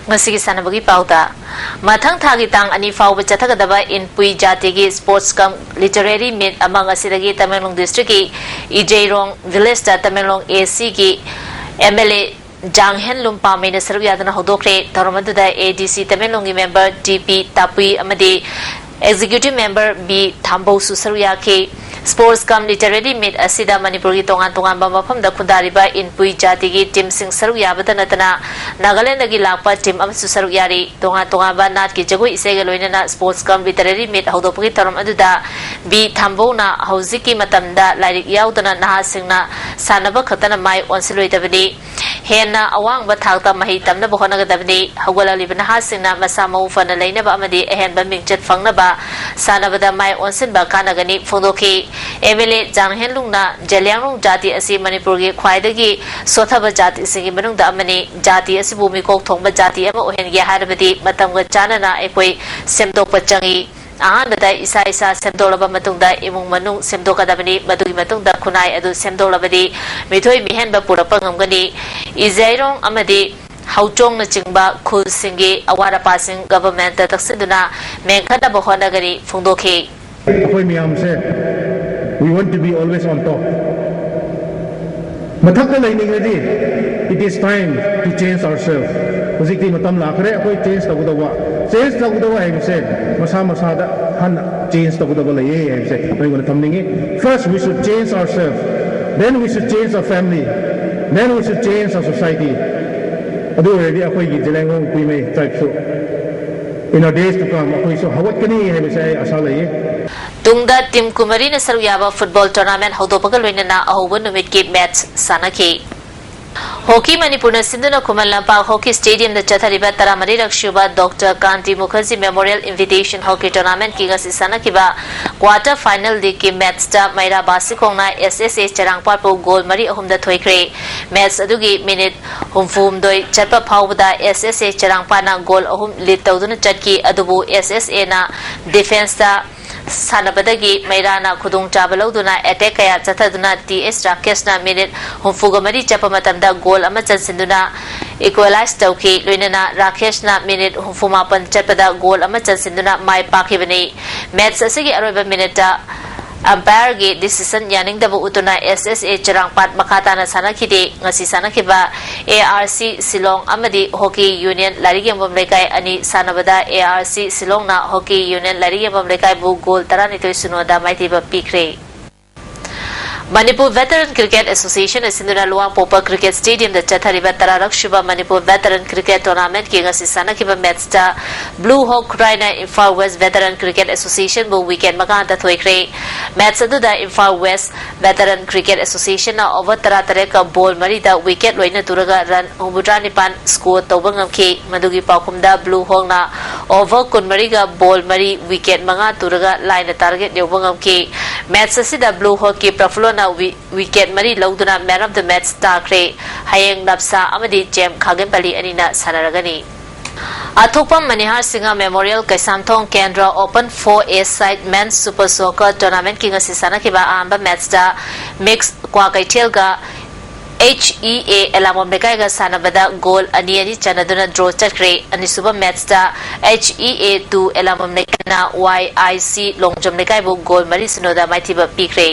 ꯉꯁꯤꯒꯤ ꯁꯥꯟꯅꯕꯒꯤ ꯄꯥꯎꯗ, ꯃꯊꯪ ꯊꯥꯒꯤ ꯇꯥꯡ ꯑꯅꯤ ꯐꯥꯎꯕ ꯆꯠꯊꯒꯗꯕ ꯏꯟꯄꯨꯏ ꯖꯥꯇꯤꯒꯤ Sports cum Literary Meet ꯑꯃ ꯉꯁꯤꯗꯒꯤ ꯇꯃꯦꯡꯂꯣꯡ districtꯀꯤ ꯏꯖꯩꯔꯣꯡ villageꯇ ꯇꯃꯦꯡꯂꯣꯡ ACꯒꯤ MLA ꯖꯥꯡꯍꯦꯟꯂꯨꯝ ꯄꯥꯃꯩꯅ ꯁꯔꯨꯛ ꯌꯥꯗꯨꯅ ꯍꯧꯗꯣꯛꯈ꯭ꯔꯦ꯫ ꯊꯧꯔꯝ ꯑꯗꯨꯗ ADC ꯇꯃꯦꯡꯂꯣꯡꯒꯤ member ꯗꯤ ꯄꯤ ꯇꯥꯄꯨꯏ ꯑꯃꯗꯤ executive member ꯕꯤ ꯊꯥꯝꯕꯧꯁꯨ ꯁꯔꯨꯛ ꯌꯥꯈꯤ꯫ Sports cum Literary Meet ꯑꯁꯤꯗ ꯃꯅꯤꯄꯨꯔꯒꯤ ꯇꯣꯉꯥꯟ ꯇꯣꯉꯥꯟꯕ ꯃꯐꯝꯗ ꯈꯨꯟꯗꯥꯔꯤꯕ ꯏꯟꯄꯨꯏ ꯖꯥꯇꯤꯒꯤ teamꯁꯤꯡ ꯁꯔꯨꯛ ꯌꯥꯕꯇ ꯅꯠꯇꯅ ꯅꯥꯒꯥꯂꯦꯟꯗꯒꯤ ꯂꯥꯛꯄ team ꯑꯃꯁꯨ ꯁꯔꯨꯛ ꯌꯥꯔꯤ꯫ ꯇꯣꯉꯥꯟ ꯇꯣꯉꯥꯟꯕ ꯅꯥꯠꯀꯤ ꯖꯒꯣꯏ ꯏꯁꯩꯒ ꯂꯣꯏꯅꯅ Sports cum Literary Meet ꯍꯧꯗꯣꯛꯄꯒꯤ ꯊꯧꯔꯝ ꯑꯗꯨꯗ ꯕꯤ ꯊꯥꯝꯕꯧꯅ ꯍꯧꯖꯤꯛꯀꯤ ꯃꯇꯝꯗ ꯂꯥꯏꯔꯤꯛ ꯌꯥꯎꯗꯅ ꯅꯍꯥꯁꯤꯡꯅ ꯁꯥꯟꯅꯕ ꯈꯛꯇꯅ ꯃꯥꯏ ꯑꯣꯟꯁꯤꯜꯂꯣꯏꯗꯕꯅꯤ꯫ ꯍꯦꯟꯅ ꯑꯋꯥꯡꯕ ꯊꯥꯛꯇ ꯃꯍꯩ ꯇꯝꯅꯕ ꯍꯣꯠꯅꯒꯗꯕꯅꯤ꯫ ꯍꯧꯒꯠꯂꯛꯂꯤꯕ ꯅꯍꯥꯁꯤꯡꯅ ꯃꯁꯥ ꯃꯎ ꯐꯅ ꯂꯩꯅꯕ ꯑꯃꯗꯤ ꯑꯍꯦꯟꯕ ꯃꯤꯡꯆꯠ ꯐꯪꯅꯕ ꯁꯥꯟꯅꯕꯗ ꯃꯥꯏ ꯑꯣꯟꯁꯤꯟꯕ ꯀꯥꯟꯅꯒꯅꯤ ꯐꯣꯡꯗꯣꯛꯈꯤ꯫ MLA ꯖꯥꯡꯍꯦꯟꯂꯨꯡꯅ ꯖꯦꯂꯤꯌꯥꯡꯔꯣꯡ ꯖꯥꯇꯤ ꯑꯁꯤ ꯃꯅꯤꯄꯨꯔꯒꯤ ꯈ꯭ꯋꯥꯏꯗꯒꯤ ꯁꯣꯠꯊꯕ ꯖꯥꯇꯤꯁꯤꯡꯒꯤ ꯃꯅꯨꯡꯗ ꯑꯃꯅꯤ꯫ ꯖꯥꯇꯤ ꯑꯁꯤꯕꯨ ꯃꯤꯀꯣꯛ ꯊꯣꯡꯕ ꯖꯥꯇꯤ ꯑꯃ ꯑꯣꯏꯍꯟꯒꯦ ꯍꯥꯏꯔꯕꯗꯤ ꯃꯇꯝꯒ ꯆꯥꯟꯅꯅ ꯑꯩꯈꯣꯏ ꯁꯦꯝꯗꯣꯛꯄ ꯆꯪꯏ꯫ ꯑꯍꯥꯟꯕꯗ ꯏꯁꯥ ꯏꯁꯥ ꯁꯦꯝꯗꯣꯛꯂꯕ ꯃꯇꯨꯡꯗ ꯏꯃꯨꯡ ꯃꯅꯨꯡ ꯁꯦꯝꯗꯣꯛꯀꯗꯕꯅꯤ꯫ ꯃꯗꯨꯒꯤ ꯃꯇꯨꯡꯗ ꯈꯨꯟꯅꯥꯏ ꯑꯗꯨ ꯁꯦꯝꯗꯣꯛꯂꯕꯗꯤ ꯃꯤꯊꯣꯏ ꯃꯤꯍꯦꯟꯕ ꯄꯨꯔꯛꯄ ꯉꯝꯒꯅꯤ꯫ ꯏꯖꯩꯔꯣꯡ ꯑꯃꯗꯤ ꯍꯧꯆꯣꯡꯅꯆꯤꯡꯕ ꯈꯨꯜꯁꯤꯡꯒꯤ ꯑꯋꯥꯠ ꯑꯄꯥꯁꯤꯡ governmentꯇ ꯇꯛꯁꯤꯟꯗꯨꯅ ꯃꯦꯟꯈꯠꯅꯕ ꯍꯣꯠꯅꯒꯅꯤ ꯐꯣꯡꯗꯣꯛꯈꯤ꯫ ꯑꯩꯈꯣꯏ ꯃꯌꯥꯝꯁꯦ, we want to be always on top. ꯃꯊꯛꯇ ꯂꯩꯅꯤꯡꯉꯗꯤ, it is time to change ourselves. ꯍꯧꯖꯤꯛꯇꯤ ꯃꯇꯝ ꯂꯥꯛꯈ꯭ꯔꯦ ꯑꯩꯈꯣꯏ change ꯇꯧꯒꯗꯧꯕ꯫ ꯆꯦꯟꯖ ꯇꯧꯒꯗꯕ ꯍꯥꯏꯕꯁꯦ ꯃꯁꯥ ꯃꯁꯥꯗ ꯍꯥꯟꯅ ꯆꯦꯟꯖ ꯇꯧꯒꯗꯕ ꯂꯩꯌꯦ ꯍꯥꯏꯕꯁꯦ ꯅꯣꯏꯉꯣꯟꯗ ꯊꯝꯅꯤꯡꯉꯤ. First we should change ourselves, then we should change our family, then we should change our society. ꯑꯗꯨ ꯑꯣꯏꯔꯗꯤ ꯑꯩꯈꯣꯏꯒꯤ Zeliangrong ꯀꯨꯏꯃꯩ ꯇ꯭ꯔꯥꯏꯕꯁꯨ in our days to come ꯑꯩꯈꯣꯏꯁꯨ ꯍꯧꯒꯠꯀꯅꯤ ꯍꯥꯏꯕꯁꯦ ꯑꯩ ꯑꯁꯥ ꯂꯩꯌꯦ. ꯇꯨꯡꯗ ꯇꯤꯝ ꯀꯨꯟꯃꯔꯤꯅ ꯁꯔꯨꯛ ꯌꯥꯕ ꯐꯨꯠꯕꯣꯜ ꯇꯣꯔꯅꯥꯃꯦꯟꯠ ꯍꯧꯗꯣꯛꯄꯒ ꯂꯣꯏꯅꯅ ꯑꯍꯧꯕ ꯅꯨꯃꯤꯠꯀꯤ ꯃꯦꯠꯆ ꯁꯥꯟꯅꯈꯤ꯫ ꯍꯣꯀꯤ ꯃꯅꯤꯄꯨꯔꯅ ꯁꯤꯟꯗꯨꯅ ꯈꯨꯃꯟ ꯂꯝꯄꯥꯛ ꯍꯣꯀꯤ ꯁ꯭ꯇꯦꯗꯤꯌꯝꯗ ꯆꯠꯊꯔꯤꯕ ꯇꯔꯥꯃꯔꯤꯔꯛ ꯁꯨꯕ doctor ꯀꯥꯟꯇꯤ Mukherjee memorial invitation hockey ꯇꯣꯔꯅꯥꯃꯦꯟꯠꯀꯤ ꯉꯁꯤ ꯁꯥꯟꯅꯈꯤꯕ ꯀ꯭ꯋꯥꯔꯇꯔ ꯐꯥꯏꯅꯦꯜ ꯂꯤꯒꯀꯤ ꯃꯦꯠꯆꯇ ꯃꯩꯔꯥ ꯕꯥꯁꯤꯈꯣꯡꯅ ꯑꯦꯁ ꯑꯦꯁ ꯑꯦ ꯆꯔꯥꯡꯄꯥꯠꯄꯨ ꯒꯣꯜ ꯃꯔꯤ ꯑꯍꯨꯝꯗ ꯊꯣꯏꯈ꯭ꯔꯦ꯫ ꯃꯦꯠꯆ ꯑꯗꯨꯒꯤ ꯃꯤꯅꯤꯠ ꯍꯨꯝꯐꯨꯍꯨꯝꯗꯣꯏ ꯆꯠꯄ ꯐꯥꯎꯕꯗ ꯑꯦꯁ ꯑꯦꯁ ꯑꯦ ꯆꯔꯥꯡꯄꯥꯠꯅ ꯒꯣꯜ ꯑꯍꯨꯝ ꯂꯤꯗ ꯇꯧꯗꯨꯅ ꯆꯠꯈꯤ, ꯑꯗꯨꯕꯨ ꯑꯦꯁ ꯑꯦꯁ ꯑꯦꯅ ꯗꯤꯐꯦꯟꯁꯇ ꯁꯥꯟꯅꯕꯗꯒꯤ ꯃꯩꯔꯥꯅ ꯈꯨꯗꯣꯡꯆꯥꯕ ꯂꯧꯗꯨꯅ ꯑꯦꯇꯦꯛ ꯀꯌꯥ ꯆꯠꯊꯗꯨꯅ ꯇꯤ ꯑꯦꯁ ꯔꯥꯀꯦꯁꯅ ꯃꯤꯅꯤꯠ ꯍꯨꯝꯐꯨꯒ ꯃꯔꯤ ꯆꯠꯄ ꯃꯇꯝꯗ ꯒꯣꯜ ꯑꯃ ꯆꯟꯁꯤꯟꯗꯨꯅ ꯏꯀ꯭ꯋꯦꯂꯥꯏꯖ ꯇꯧꯈꯤ꯫ ꯂꯣꯏꯅꯅ ꯔꯥꯀꯦꯁꯅ ꯃꯤꯅꯤꯠ ꯍꯨꯝꯐꯨ ꯃꯥꯄꯟ ꯆꯠꯄꯗ ꯒꯣꯜ ꯑꯃ ꯆꯟꯁꯤꯟꯗꯨꯅ ꯃꯥꯏ ꯄꯥꯛꯈꯤꯕꯅꯤ꯫ ꯃꯦꯠꯆ ꯑꯁꯤꯒꯤ ꯑꯔꯣꯏꯕ ꯃꯤꯅꯤꯠꯇ ꯑꯝꯄꯥꯌꯔꯒꯤ ꯗꯤꯁꯤꯁꯟ ꯌꯥꯅꯤꯡꯗꯕ ꯎꯠꯇꯨꯅ ꯑꯦꯁ ꯑꯦꯁ ꯑꯦ ꯆꯔꯥꯡꯄꯥꯠ ꯃꯈꯥ ꯇꯥꯅ ꯁꯥꯟꯅꯈꯤꯗꯦ꯫ ꯉꯁꯤ ꯁꯥꯟꯅꯈꯤꯕ ꯑꯦ ꯑꯥꯔ ꯁꯤ ꯁꯤꯂꯣꯡ ꯑꯃꯗꯤ ꯍꯣꯀꯤ ꯌꯨꯅꯤꯌꯟ ꯂꯥꯏꯔꯤꯛ ꯌꯦꯡꯐꯝ ꯂꯩꯀꯥꯏ ꯑꯅꯤ ꯁꯥꯟꯅꯕꯗ A R C ꯁꯤꯂꯣꯡꯅ hockey union ꯂꯥꯏꯔꯤꯛ ꯌꯦꯡꯐꯝ ꯂꯩꯀꯥꯏꯕꯨ ꯒꯣꯜ ꯇꯔꯥꯅꯤꯊꯣꯏ ꯁꯤꯅꯣꯗ ꯃꯥꯏꯊꯤꯕ ꯄꯤꯈ꯭ꯔꯦ꯫ ꯃꯅꯤꯄꯨꯔ ꯚꯦꯇꯔꯟ ꯀ꯭ꯔꯤꯀꯦꯠ ꯑꯦꯁꯣꯁꯤꯌꯦꯁꯟꯅ ꯁꯤꯟꯗꯨꯅ ꯂꯨꯋꯥꯡꯄꯣꯛꯄ ꯀ꯭ꯔꯤꯀꯦꯠ ꯁ꯭ꯇꯦꯗꯤꯌꯝꯗ ꯆꯠꯊꯔꯤꯕ ꯇꯔꯥꯔꯛ ꯁꯨꯕ ꯃꯅꯤꯄꯨꯔ ꯚꯦꯇꯔꯟ ꯀ꯭ꯔꯤꯀꯦꯠ ꯇꯣꯔꯅꯥꯃꯦꯟꯠꯀꯤ ꯉꯁꯤ ꯁꯥꯟꯅꯈꯤꯕ ꯃꯦꯠꯆꯇ ꯕ꯭ꯂꯨ ꯍꯣꯛ ꯈꯨꯔꯥꯏꯅ ꯏꯝꯐꯥꯜ ꯋꯦꯁ ꯚꯦꯇꯔꯟ ꯀ꯭ꯔꯤꯀꯦꯠ ꯑꯦꯁꯣꯁꯤꯌꯦꯁꯟꯕꯨ ꯋꯤꯀꯦꯠ ꯃꯉꯥꯗ ꯊꯣꯏꯈ꯭ꯔꯦ꯫ ꯃꯦꯠꯆ ꯑꯗꯨꯗ ꯏꯝꯐꯥꯜ ꯋꯦꯁ ꯚꯦꯇꯔꯟ ꯀ꯭ꯔꯤꯀꯦꯠ ꯑꯦꯁꯣꯁꯤꯌꯦꯁꯟꯅ ꯑꯣꯚꯔ ꯇꯔꯥꯇꯔꯦꯠꯀ ꯕꯣꯜ ꯃꯔꯤꯗ ꯋꯤꯀꯦꯠ ꯂꯣꯏꯅ ꯇꯨꯔꯒ ꯔꯟ ꯍꯨꯝꯐꯨꯇꯔꯥ ꯅꯤꯄꯥꯟ ꯁ꯭ꯀꯣꯔ ꯇꯧꯕ ꯉꯝꯈꯤ꯫ ꯃꯗꯨꯒꯤ ꯄꯥꯎꯈꯨꯝꯗ ꯕ꯭ꯂꯨ ꯍꯣꯛꯅ ꯑꯣꯚꯔ ꯀꯨꯟꯃꯔꯤꯒ ꯕꯣꯜ ꯃꯔꯤ ꯋꯤꯀꯦꯠ ꯃꯉꯥ ꯇꯨꯔꯒ ꯂꯥꯏꯅ ꯇꯥꯔꯒꯦꯠ ꯌꯧꯕ ꯉꯝꯈꯤ꯫ ꯃꯦꯠꯆ ꯑꯁꯤꯗ ꯕ꯭ꯂꯨ ꯍꯣꯛꯀꯤ ꯄ꯭ꯔꯐꯨꯂꯣꯅ ꯋꯤ-, ꯋꯤꯀꯦꯠ ꯃꯔꯤ ꯂꯧꯗꯨꯅ ꯃꯦꯟ ꯑꯣꯐ ꯗ ꯃꯦꯠꯆ ꯇꯥꯈ꯭ꯔꯦ꯫ ꯍꯌꯦꯡ ꯅꯞꯁꯥ ꯑꯃꯗꯤ ꯖꯦꯝ ꯈꯥꯒꯦꯝꯄꯜꯂꯤ ꯑꯅꯤꯅ ꯁꯥꯟꯅꯔꯒꯅꯤ꯫ ꯑꯊꯣꯛꯄꯝ ꯃꯅꯤꯍꯥꯔ Singh memorial Keisamthong Kendra open for a side men's super soccer ꯇꯣꯔꯅꯥꯃꯦꯟꯠꯀꯤ ꯉꯁꯤ ꯁꯥꯟꯅꯈꯤꯕ ꯑꯍꯥꯟꯕ ꯃꯦꯠꯆꯇ ꯃꯤꯛꯁ ꯀ꯭ꯋꯥꯀꯩꯊꯦꯜꯒ ꯑꯩꯆ ꯏ ꯑꯦ ꯑꯦꯂꯥꯡꯕꯝ ꯂꯩꯀꯥꯏꯒ ꯁꯥꯟꯅꯕꯗ ꯒꯣꯜ ꯑꯅꯤ ꯑꯅꯤ ꯆꯟꯅꯗꯨꯅ ꯗ꯭ꯔꯣ ꯆꯠꯈ꯭ꯔꯦ꯫ ꯑꯅꯤꯁꯨꯕ ꯃꯦꯠꯆꯇ H E A two Elangbam ꯂꯩꯀꯥꯏꯅ Y I C Longjam ꯂꯩꯀꯥꯏꯕꯨ goal ꯃꯔꯤ ꯁꯤꯅꯣꯗ ꯃꯥꯏꯊꯤꯕ ꯄꯤꯈ꯭ꯔꯦ꯫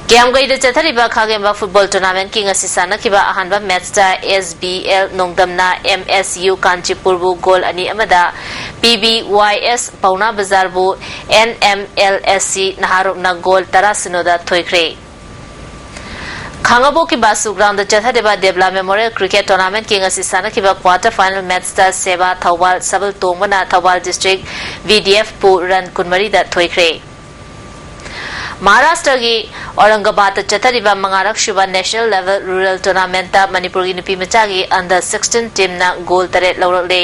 ꯀꯤꯌꯥꯝꯒꯩꯗ ꯆꯠꯊꯔꯤꯕ ꯈꯥꯒꯦꯝꯕ football tournamentꯀꯤ ꯉꯁꯤ ꯁꯥꯟꯅꯈꯤꯕ ꯑꯍꯥꯟꯕ matchꯇ S B L ꯅꯣꯡꯗꯝꯅ M S U ꯀꯥꯟꯆꯤꯄꯨꯔꯕꯨ goal ꯑꯅꯤ ꯑꯃꯗ P B Y S ꯄꯥꯎꯅꯥ ꯕꯖꯥꯔꯕꯨ N M L S C ꯅꯍꯥꯔꯣꯞꯅ goal ꯇꯔꯥ ꯁꯤꯅꯣꯗ ꯊꯣꯏꯈ꯭ꯔꯦ꯫ ꯈꯥꯡꯉꯕꯣꯛꯀꯤ ꯕꯥꯁꯨ groundꯗ ꯆꯠꯊꯔꯤꯕ ꯗꯦꯕꯂꯥ Memorial Cricket Tournamentꯀꯤ ꯉꯁꯤ ꯁꯥꯟꯅꯈꯤꯕ quarter final matchꯇ ꯁꯦꯕꯥ Thoubal ꯁꯕꯜ ꯇꯣꯡꯕꯅ Thoubal district V D Fꯄꯨ run ꯀꯨꯟꯃꯔꯤꯗ ꯊꯣꯏꯈ꯭ꯔꯦ꯫ ꯃꯍꯥꯔꯥꯁꯇ꯭ꯔꯒꯤ ꯑꯧꯔꯪꯒꯕꯥꯗꯇ ꯆꯠꯊꯔꯤꯕ ꯃꯉꯥꯔꯛ ꯁꯨꯕ national level rural tournamentꯇ ꯃꯅꯤꯄꯨꯔꯒꯤ ꯅꯨꯄꯤ ꯃꯆꯥꯒꯤ under sixteen teamꯅ goal ꯇꯔꯦꯠ ꯂꯧꯔꯛꯂꯦ꯫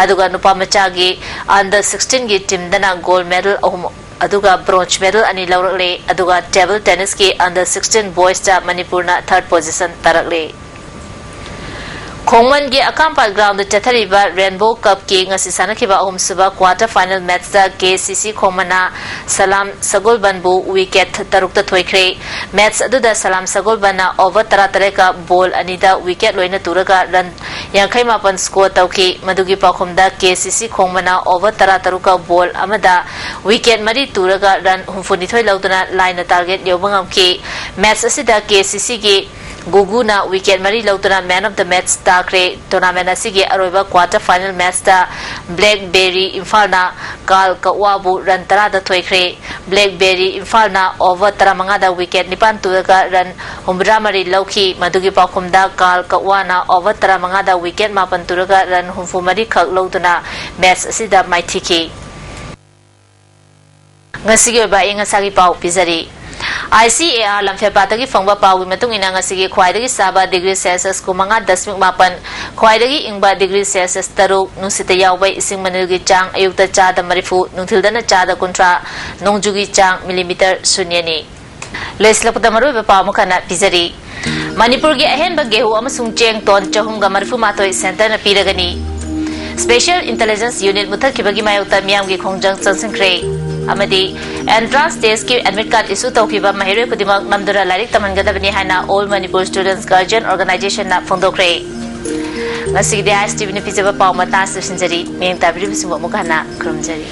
ꯑꯗꯨꯒ ꯅꯨꯄꯥ ꯃꯆꯥꯒꯤ under sixteenꯒꯤ teamꯗꯅ gold medal ꯑꯍꯨꯝ, ꯑꯗꯨꯒ bronze medal ꯑꯅꯤ ꯂꯧꯔꯛꯂꯦ꯫ ꯑꯗꯨꯒ table tennisꯀꯤ under sixteen boysꯇ ꯃꯅꯤꯄꯨꯔꯅ third position ꯇꯥꯔꯛꯂꯦ꯫ ꯈꯣꯡꯃꯟꯒꯤ ꯑꯀꯥꯝꯄꯥꯠ groundꯗ ꯆꯠꯊꯔꯤꯕ Rainbow Cupꯀꯤ ꯉꯁꯤ ꯁꯥꯟꯅꯈꯤꯕ ꯑꯍꯨꯝꯁꯨꯕ quarter final matchꯇ K C C ꯈꯣꯡꯃꯟꯅ ꯁꯂꯥꯝ ꯁꯒꯣꯜꯕꯟꯕꯨ wicket ꯇꯔꯨꯛꯇ ꯊꯣꯏꯈ꯭ꯔꯦ꯫ Match ꯑꯗꯨꯗ ꯁꯂꯥꯝ ꯁꯒꯣꯜꯕꯟꯅ over ꯇꯔꯥꯇꯔꯦꯠꯀ ball ꯑꯅꯤꯗ wicket ꯂꯣꯏꯅ ꯇꯨꯔꯒ run ꯌꯥꯡꯈꯩ ꯃꯥꯄꯟ score ꯇꯧꯈꯤ꯫ ꯃꯗꯨꯒꯤ ꯄꯥꯎꯈꯨꯝꯗ K C C ꯈꯣꯡꯃꯟꯅ over ꯇꯔꯥꯇꯔꯨꯛꯀ ball ꯑꯃꯗ wicket ꯃꯔꯤ ꯇꯨꯔꯒ run ꯍꯨꯝꯐꯨꯅꯤꯊꯣꯏ ꯂꯧꯗꯨꯅ ꯂꯥꯏꯅ target ꯌꯧꯕ ꯉꯝꯈꯤ꯫ Match ꯑꯁꯤꯗ K C Cꯒꯤ ꯒꯨꯒꯨꯅ wicket ꯃꯔꯤ ꯂꯧꯗꯨꯅ man of the match ꯇꯥꯈ꯭ꯔꯦ꯫ Tournament ꯑꯁꯤꯒꯤ ꯑꯔꯣꯏꯕ quarter final matchꯇ Black Berry ꯏꯝꯐꯥꯜꯅ ꯀꯥꯜ ꯀꯛꯋꯥꯕꯨ run ꯇꯔꯥꯗ ꯊꯣꯏꯈ꯭ꯔꯦ꯫ Black Berry ꯏꯝꯐꯥꯜꯅ over ꯇꯔꯥꯃꯉꯥꯗ wicket ꯅꯤꯄꯥꯟ ꯇꯨꯔꯒ run ꯍꯨꯝꯐꯨꯇꯔꯥꯃꯔꯤ ꯂꯧꯈꯤ꯫ ꯃꯗꯨꯒꯤ ꯄꯥꯎꯈꯨꯝꯗ ꯀꯥꯜ ꯀꯛꯋꯥꯅ over ꯇꯔꯥꯃꯉꯥꯗ wicket ꯃꯥꯄꯟ ꯇꯨꯔꯒ run ꯍꯨꯝꯐꯨꯃꯔꯤ ꯈꯛ ꯂꯧꯗꯨꯅ match ꯑꯁꯤꯗ ꯃꯥꯏꯊꯤꯈꯤ꯫ ꯉꯁꯤꯒꯤ ꯑꯣꯏꯕ ꯑꯏꯪ ꯑꯁꯥꯒꯤ ꯄꯥꯎ ꯄꯤꯖꯔꯤ꯫ I C A R ꯂꯝꯐꯦꯜꯄꯥꯠꯇꯒꯤ ꯐꯪꯕ ꯄꯥꯎꯒꯤ ꯃꯇꯨꯡ ꯏꯟꯅ ꯉꯁꯤꯒꯤ ꯈ꯭ꯋꯥꯏꯗꯒꯤ ꯁꯥꯕ degree Celsius ꯀꯨꯟꯃꯉꯥ ꯗꯁꯃꯤꯛ ꯃꯥꯄꯟ, ꯈ꯭ꯋꯥꯏꯗꯒꯤ ꯏꯪꯕ degree Celsius ꯇꯔꯨꯛ, ꯅꯨꯡꯁꯤꯠꯇ ꯌꯥꯎꯕ ꯏꯁꯤꯡ ꯃꯅꯤꯜꯒꯤ ꯆꯥꯡ ꯑꯌꯨꯛꯇ ꯆꯥꯗ ꯃꯔꯤꯐꯨ, ꯅꯨꯡꯊꯤꯜꯗꯅ ꯆꯥꯗ ꯀꯨꯟꯊ꯭ꯔꯥ, ꯅꯣꯡꯖꯨꯒꯤ ꯆꯥꯡ millimeter ꯁꯨꯟꯌꯅꯤ꯫ ꯂꯣꯏꯁꯤꯜꯂꯛꯄꯗ ꯃꯔꯨꯑꯣꯏꯕ ꯄꯥꯎ ꯑꯃꯈꯛꯅ ꯄꯤꯖꯔꯤ꯫ ꯃꯅꯤꯄꯨꯔꯒꯤ ꯑꯍꯦꯟꯕ ꯒꯦꯍꯨ ꯑꯃꯁꯨꯡ ꯆꯦꯡ ton ꯆꯍꯨꯝꯒ ꯃꯔꯤꯐꯨ ꯃꯥꯊꯣꯏ centreꯅ ꯄꯤꯔꯒꯅꯤ꯫ Special Intelligence Unit ꯃꯨꯠꯊꯠꯈꯤꯕꯒꯤ ꯃꯥꯌꯣꯛꯇ ꯃꯤꯌꯥꯝꯒꯤ ꯈꯣꯡꯖꯪ ꯆꯪꯁꯤꯟꯈ꯭ꯔꯦ꯫ ꯑꯃꯗꯤ entrance testꯀꯤ admit card issue ꯇꯧꯈꯤꯕ ꯃꯍꯩꯔꯣꯏ ꯈꯨꯗꯤꯡꯃꯛ ꯅꯝꯗꯨꯅ ꯂꯥꯏꯔꯤꯛ ꯇꯝꯍꯟꯒꯗꯕꯅꯤ ꯍꯥꯏꯅ All Manipur Students Guardian Organizationꯅ ꯐꯣꯡꯗꯣꯛꯈ꯭ꯔꯦ꯫ ꯉꯁꯤꯒꯤꯗꯤ ISTVꯅ ꯄꯤꯖꯕ ꯄꯥꯎ ꯃꯇꯥꯡ ꯑꯁꯤꯗ ꯂꯣꯏꯁꯤꯟꯖꯔꯤ꯫ ꯃꯤꯠꯌꯦꯡ ꯇꯥꯕꯤꯔꯤꯕꯁꯤꯡꯕꯨ ꯑꯃꯨꯛ ꯍꯟꯅ ꯈꯨꯔꯨꯝꯖꯔꯤ꯫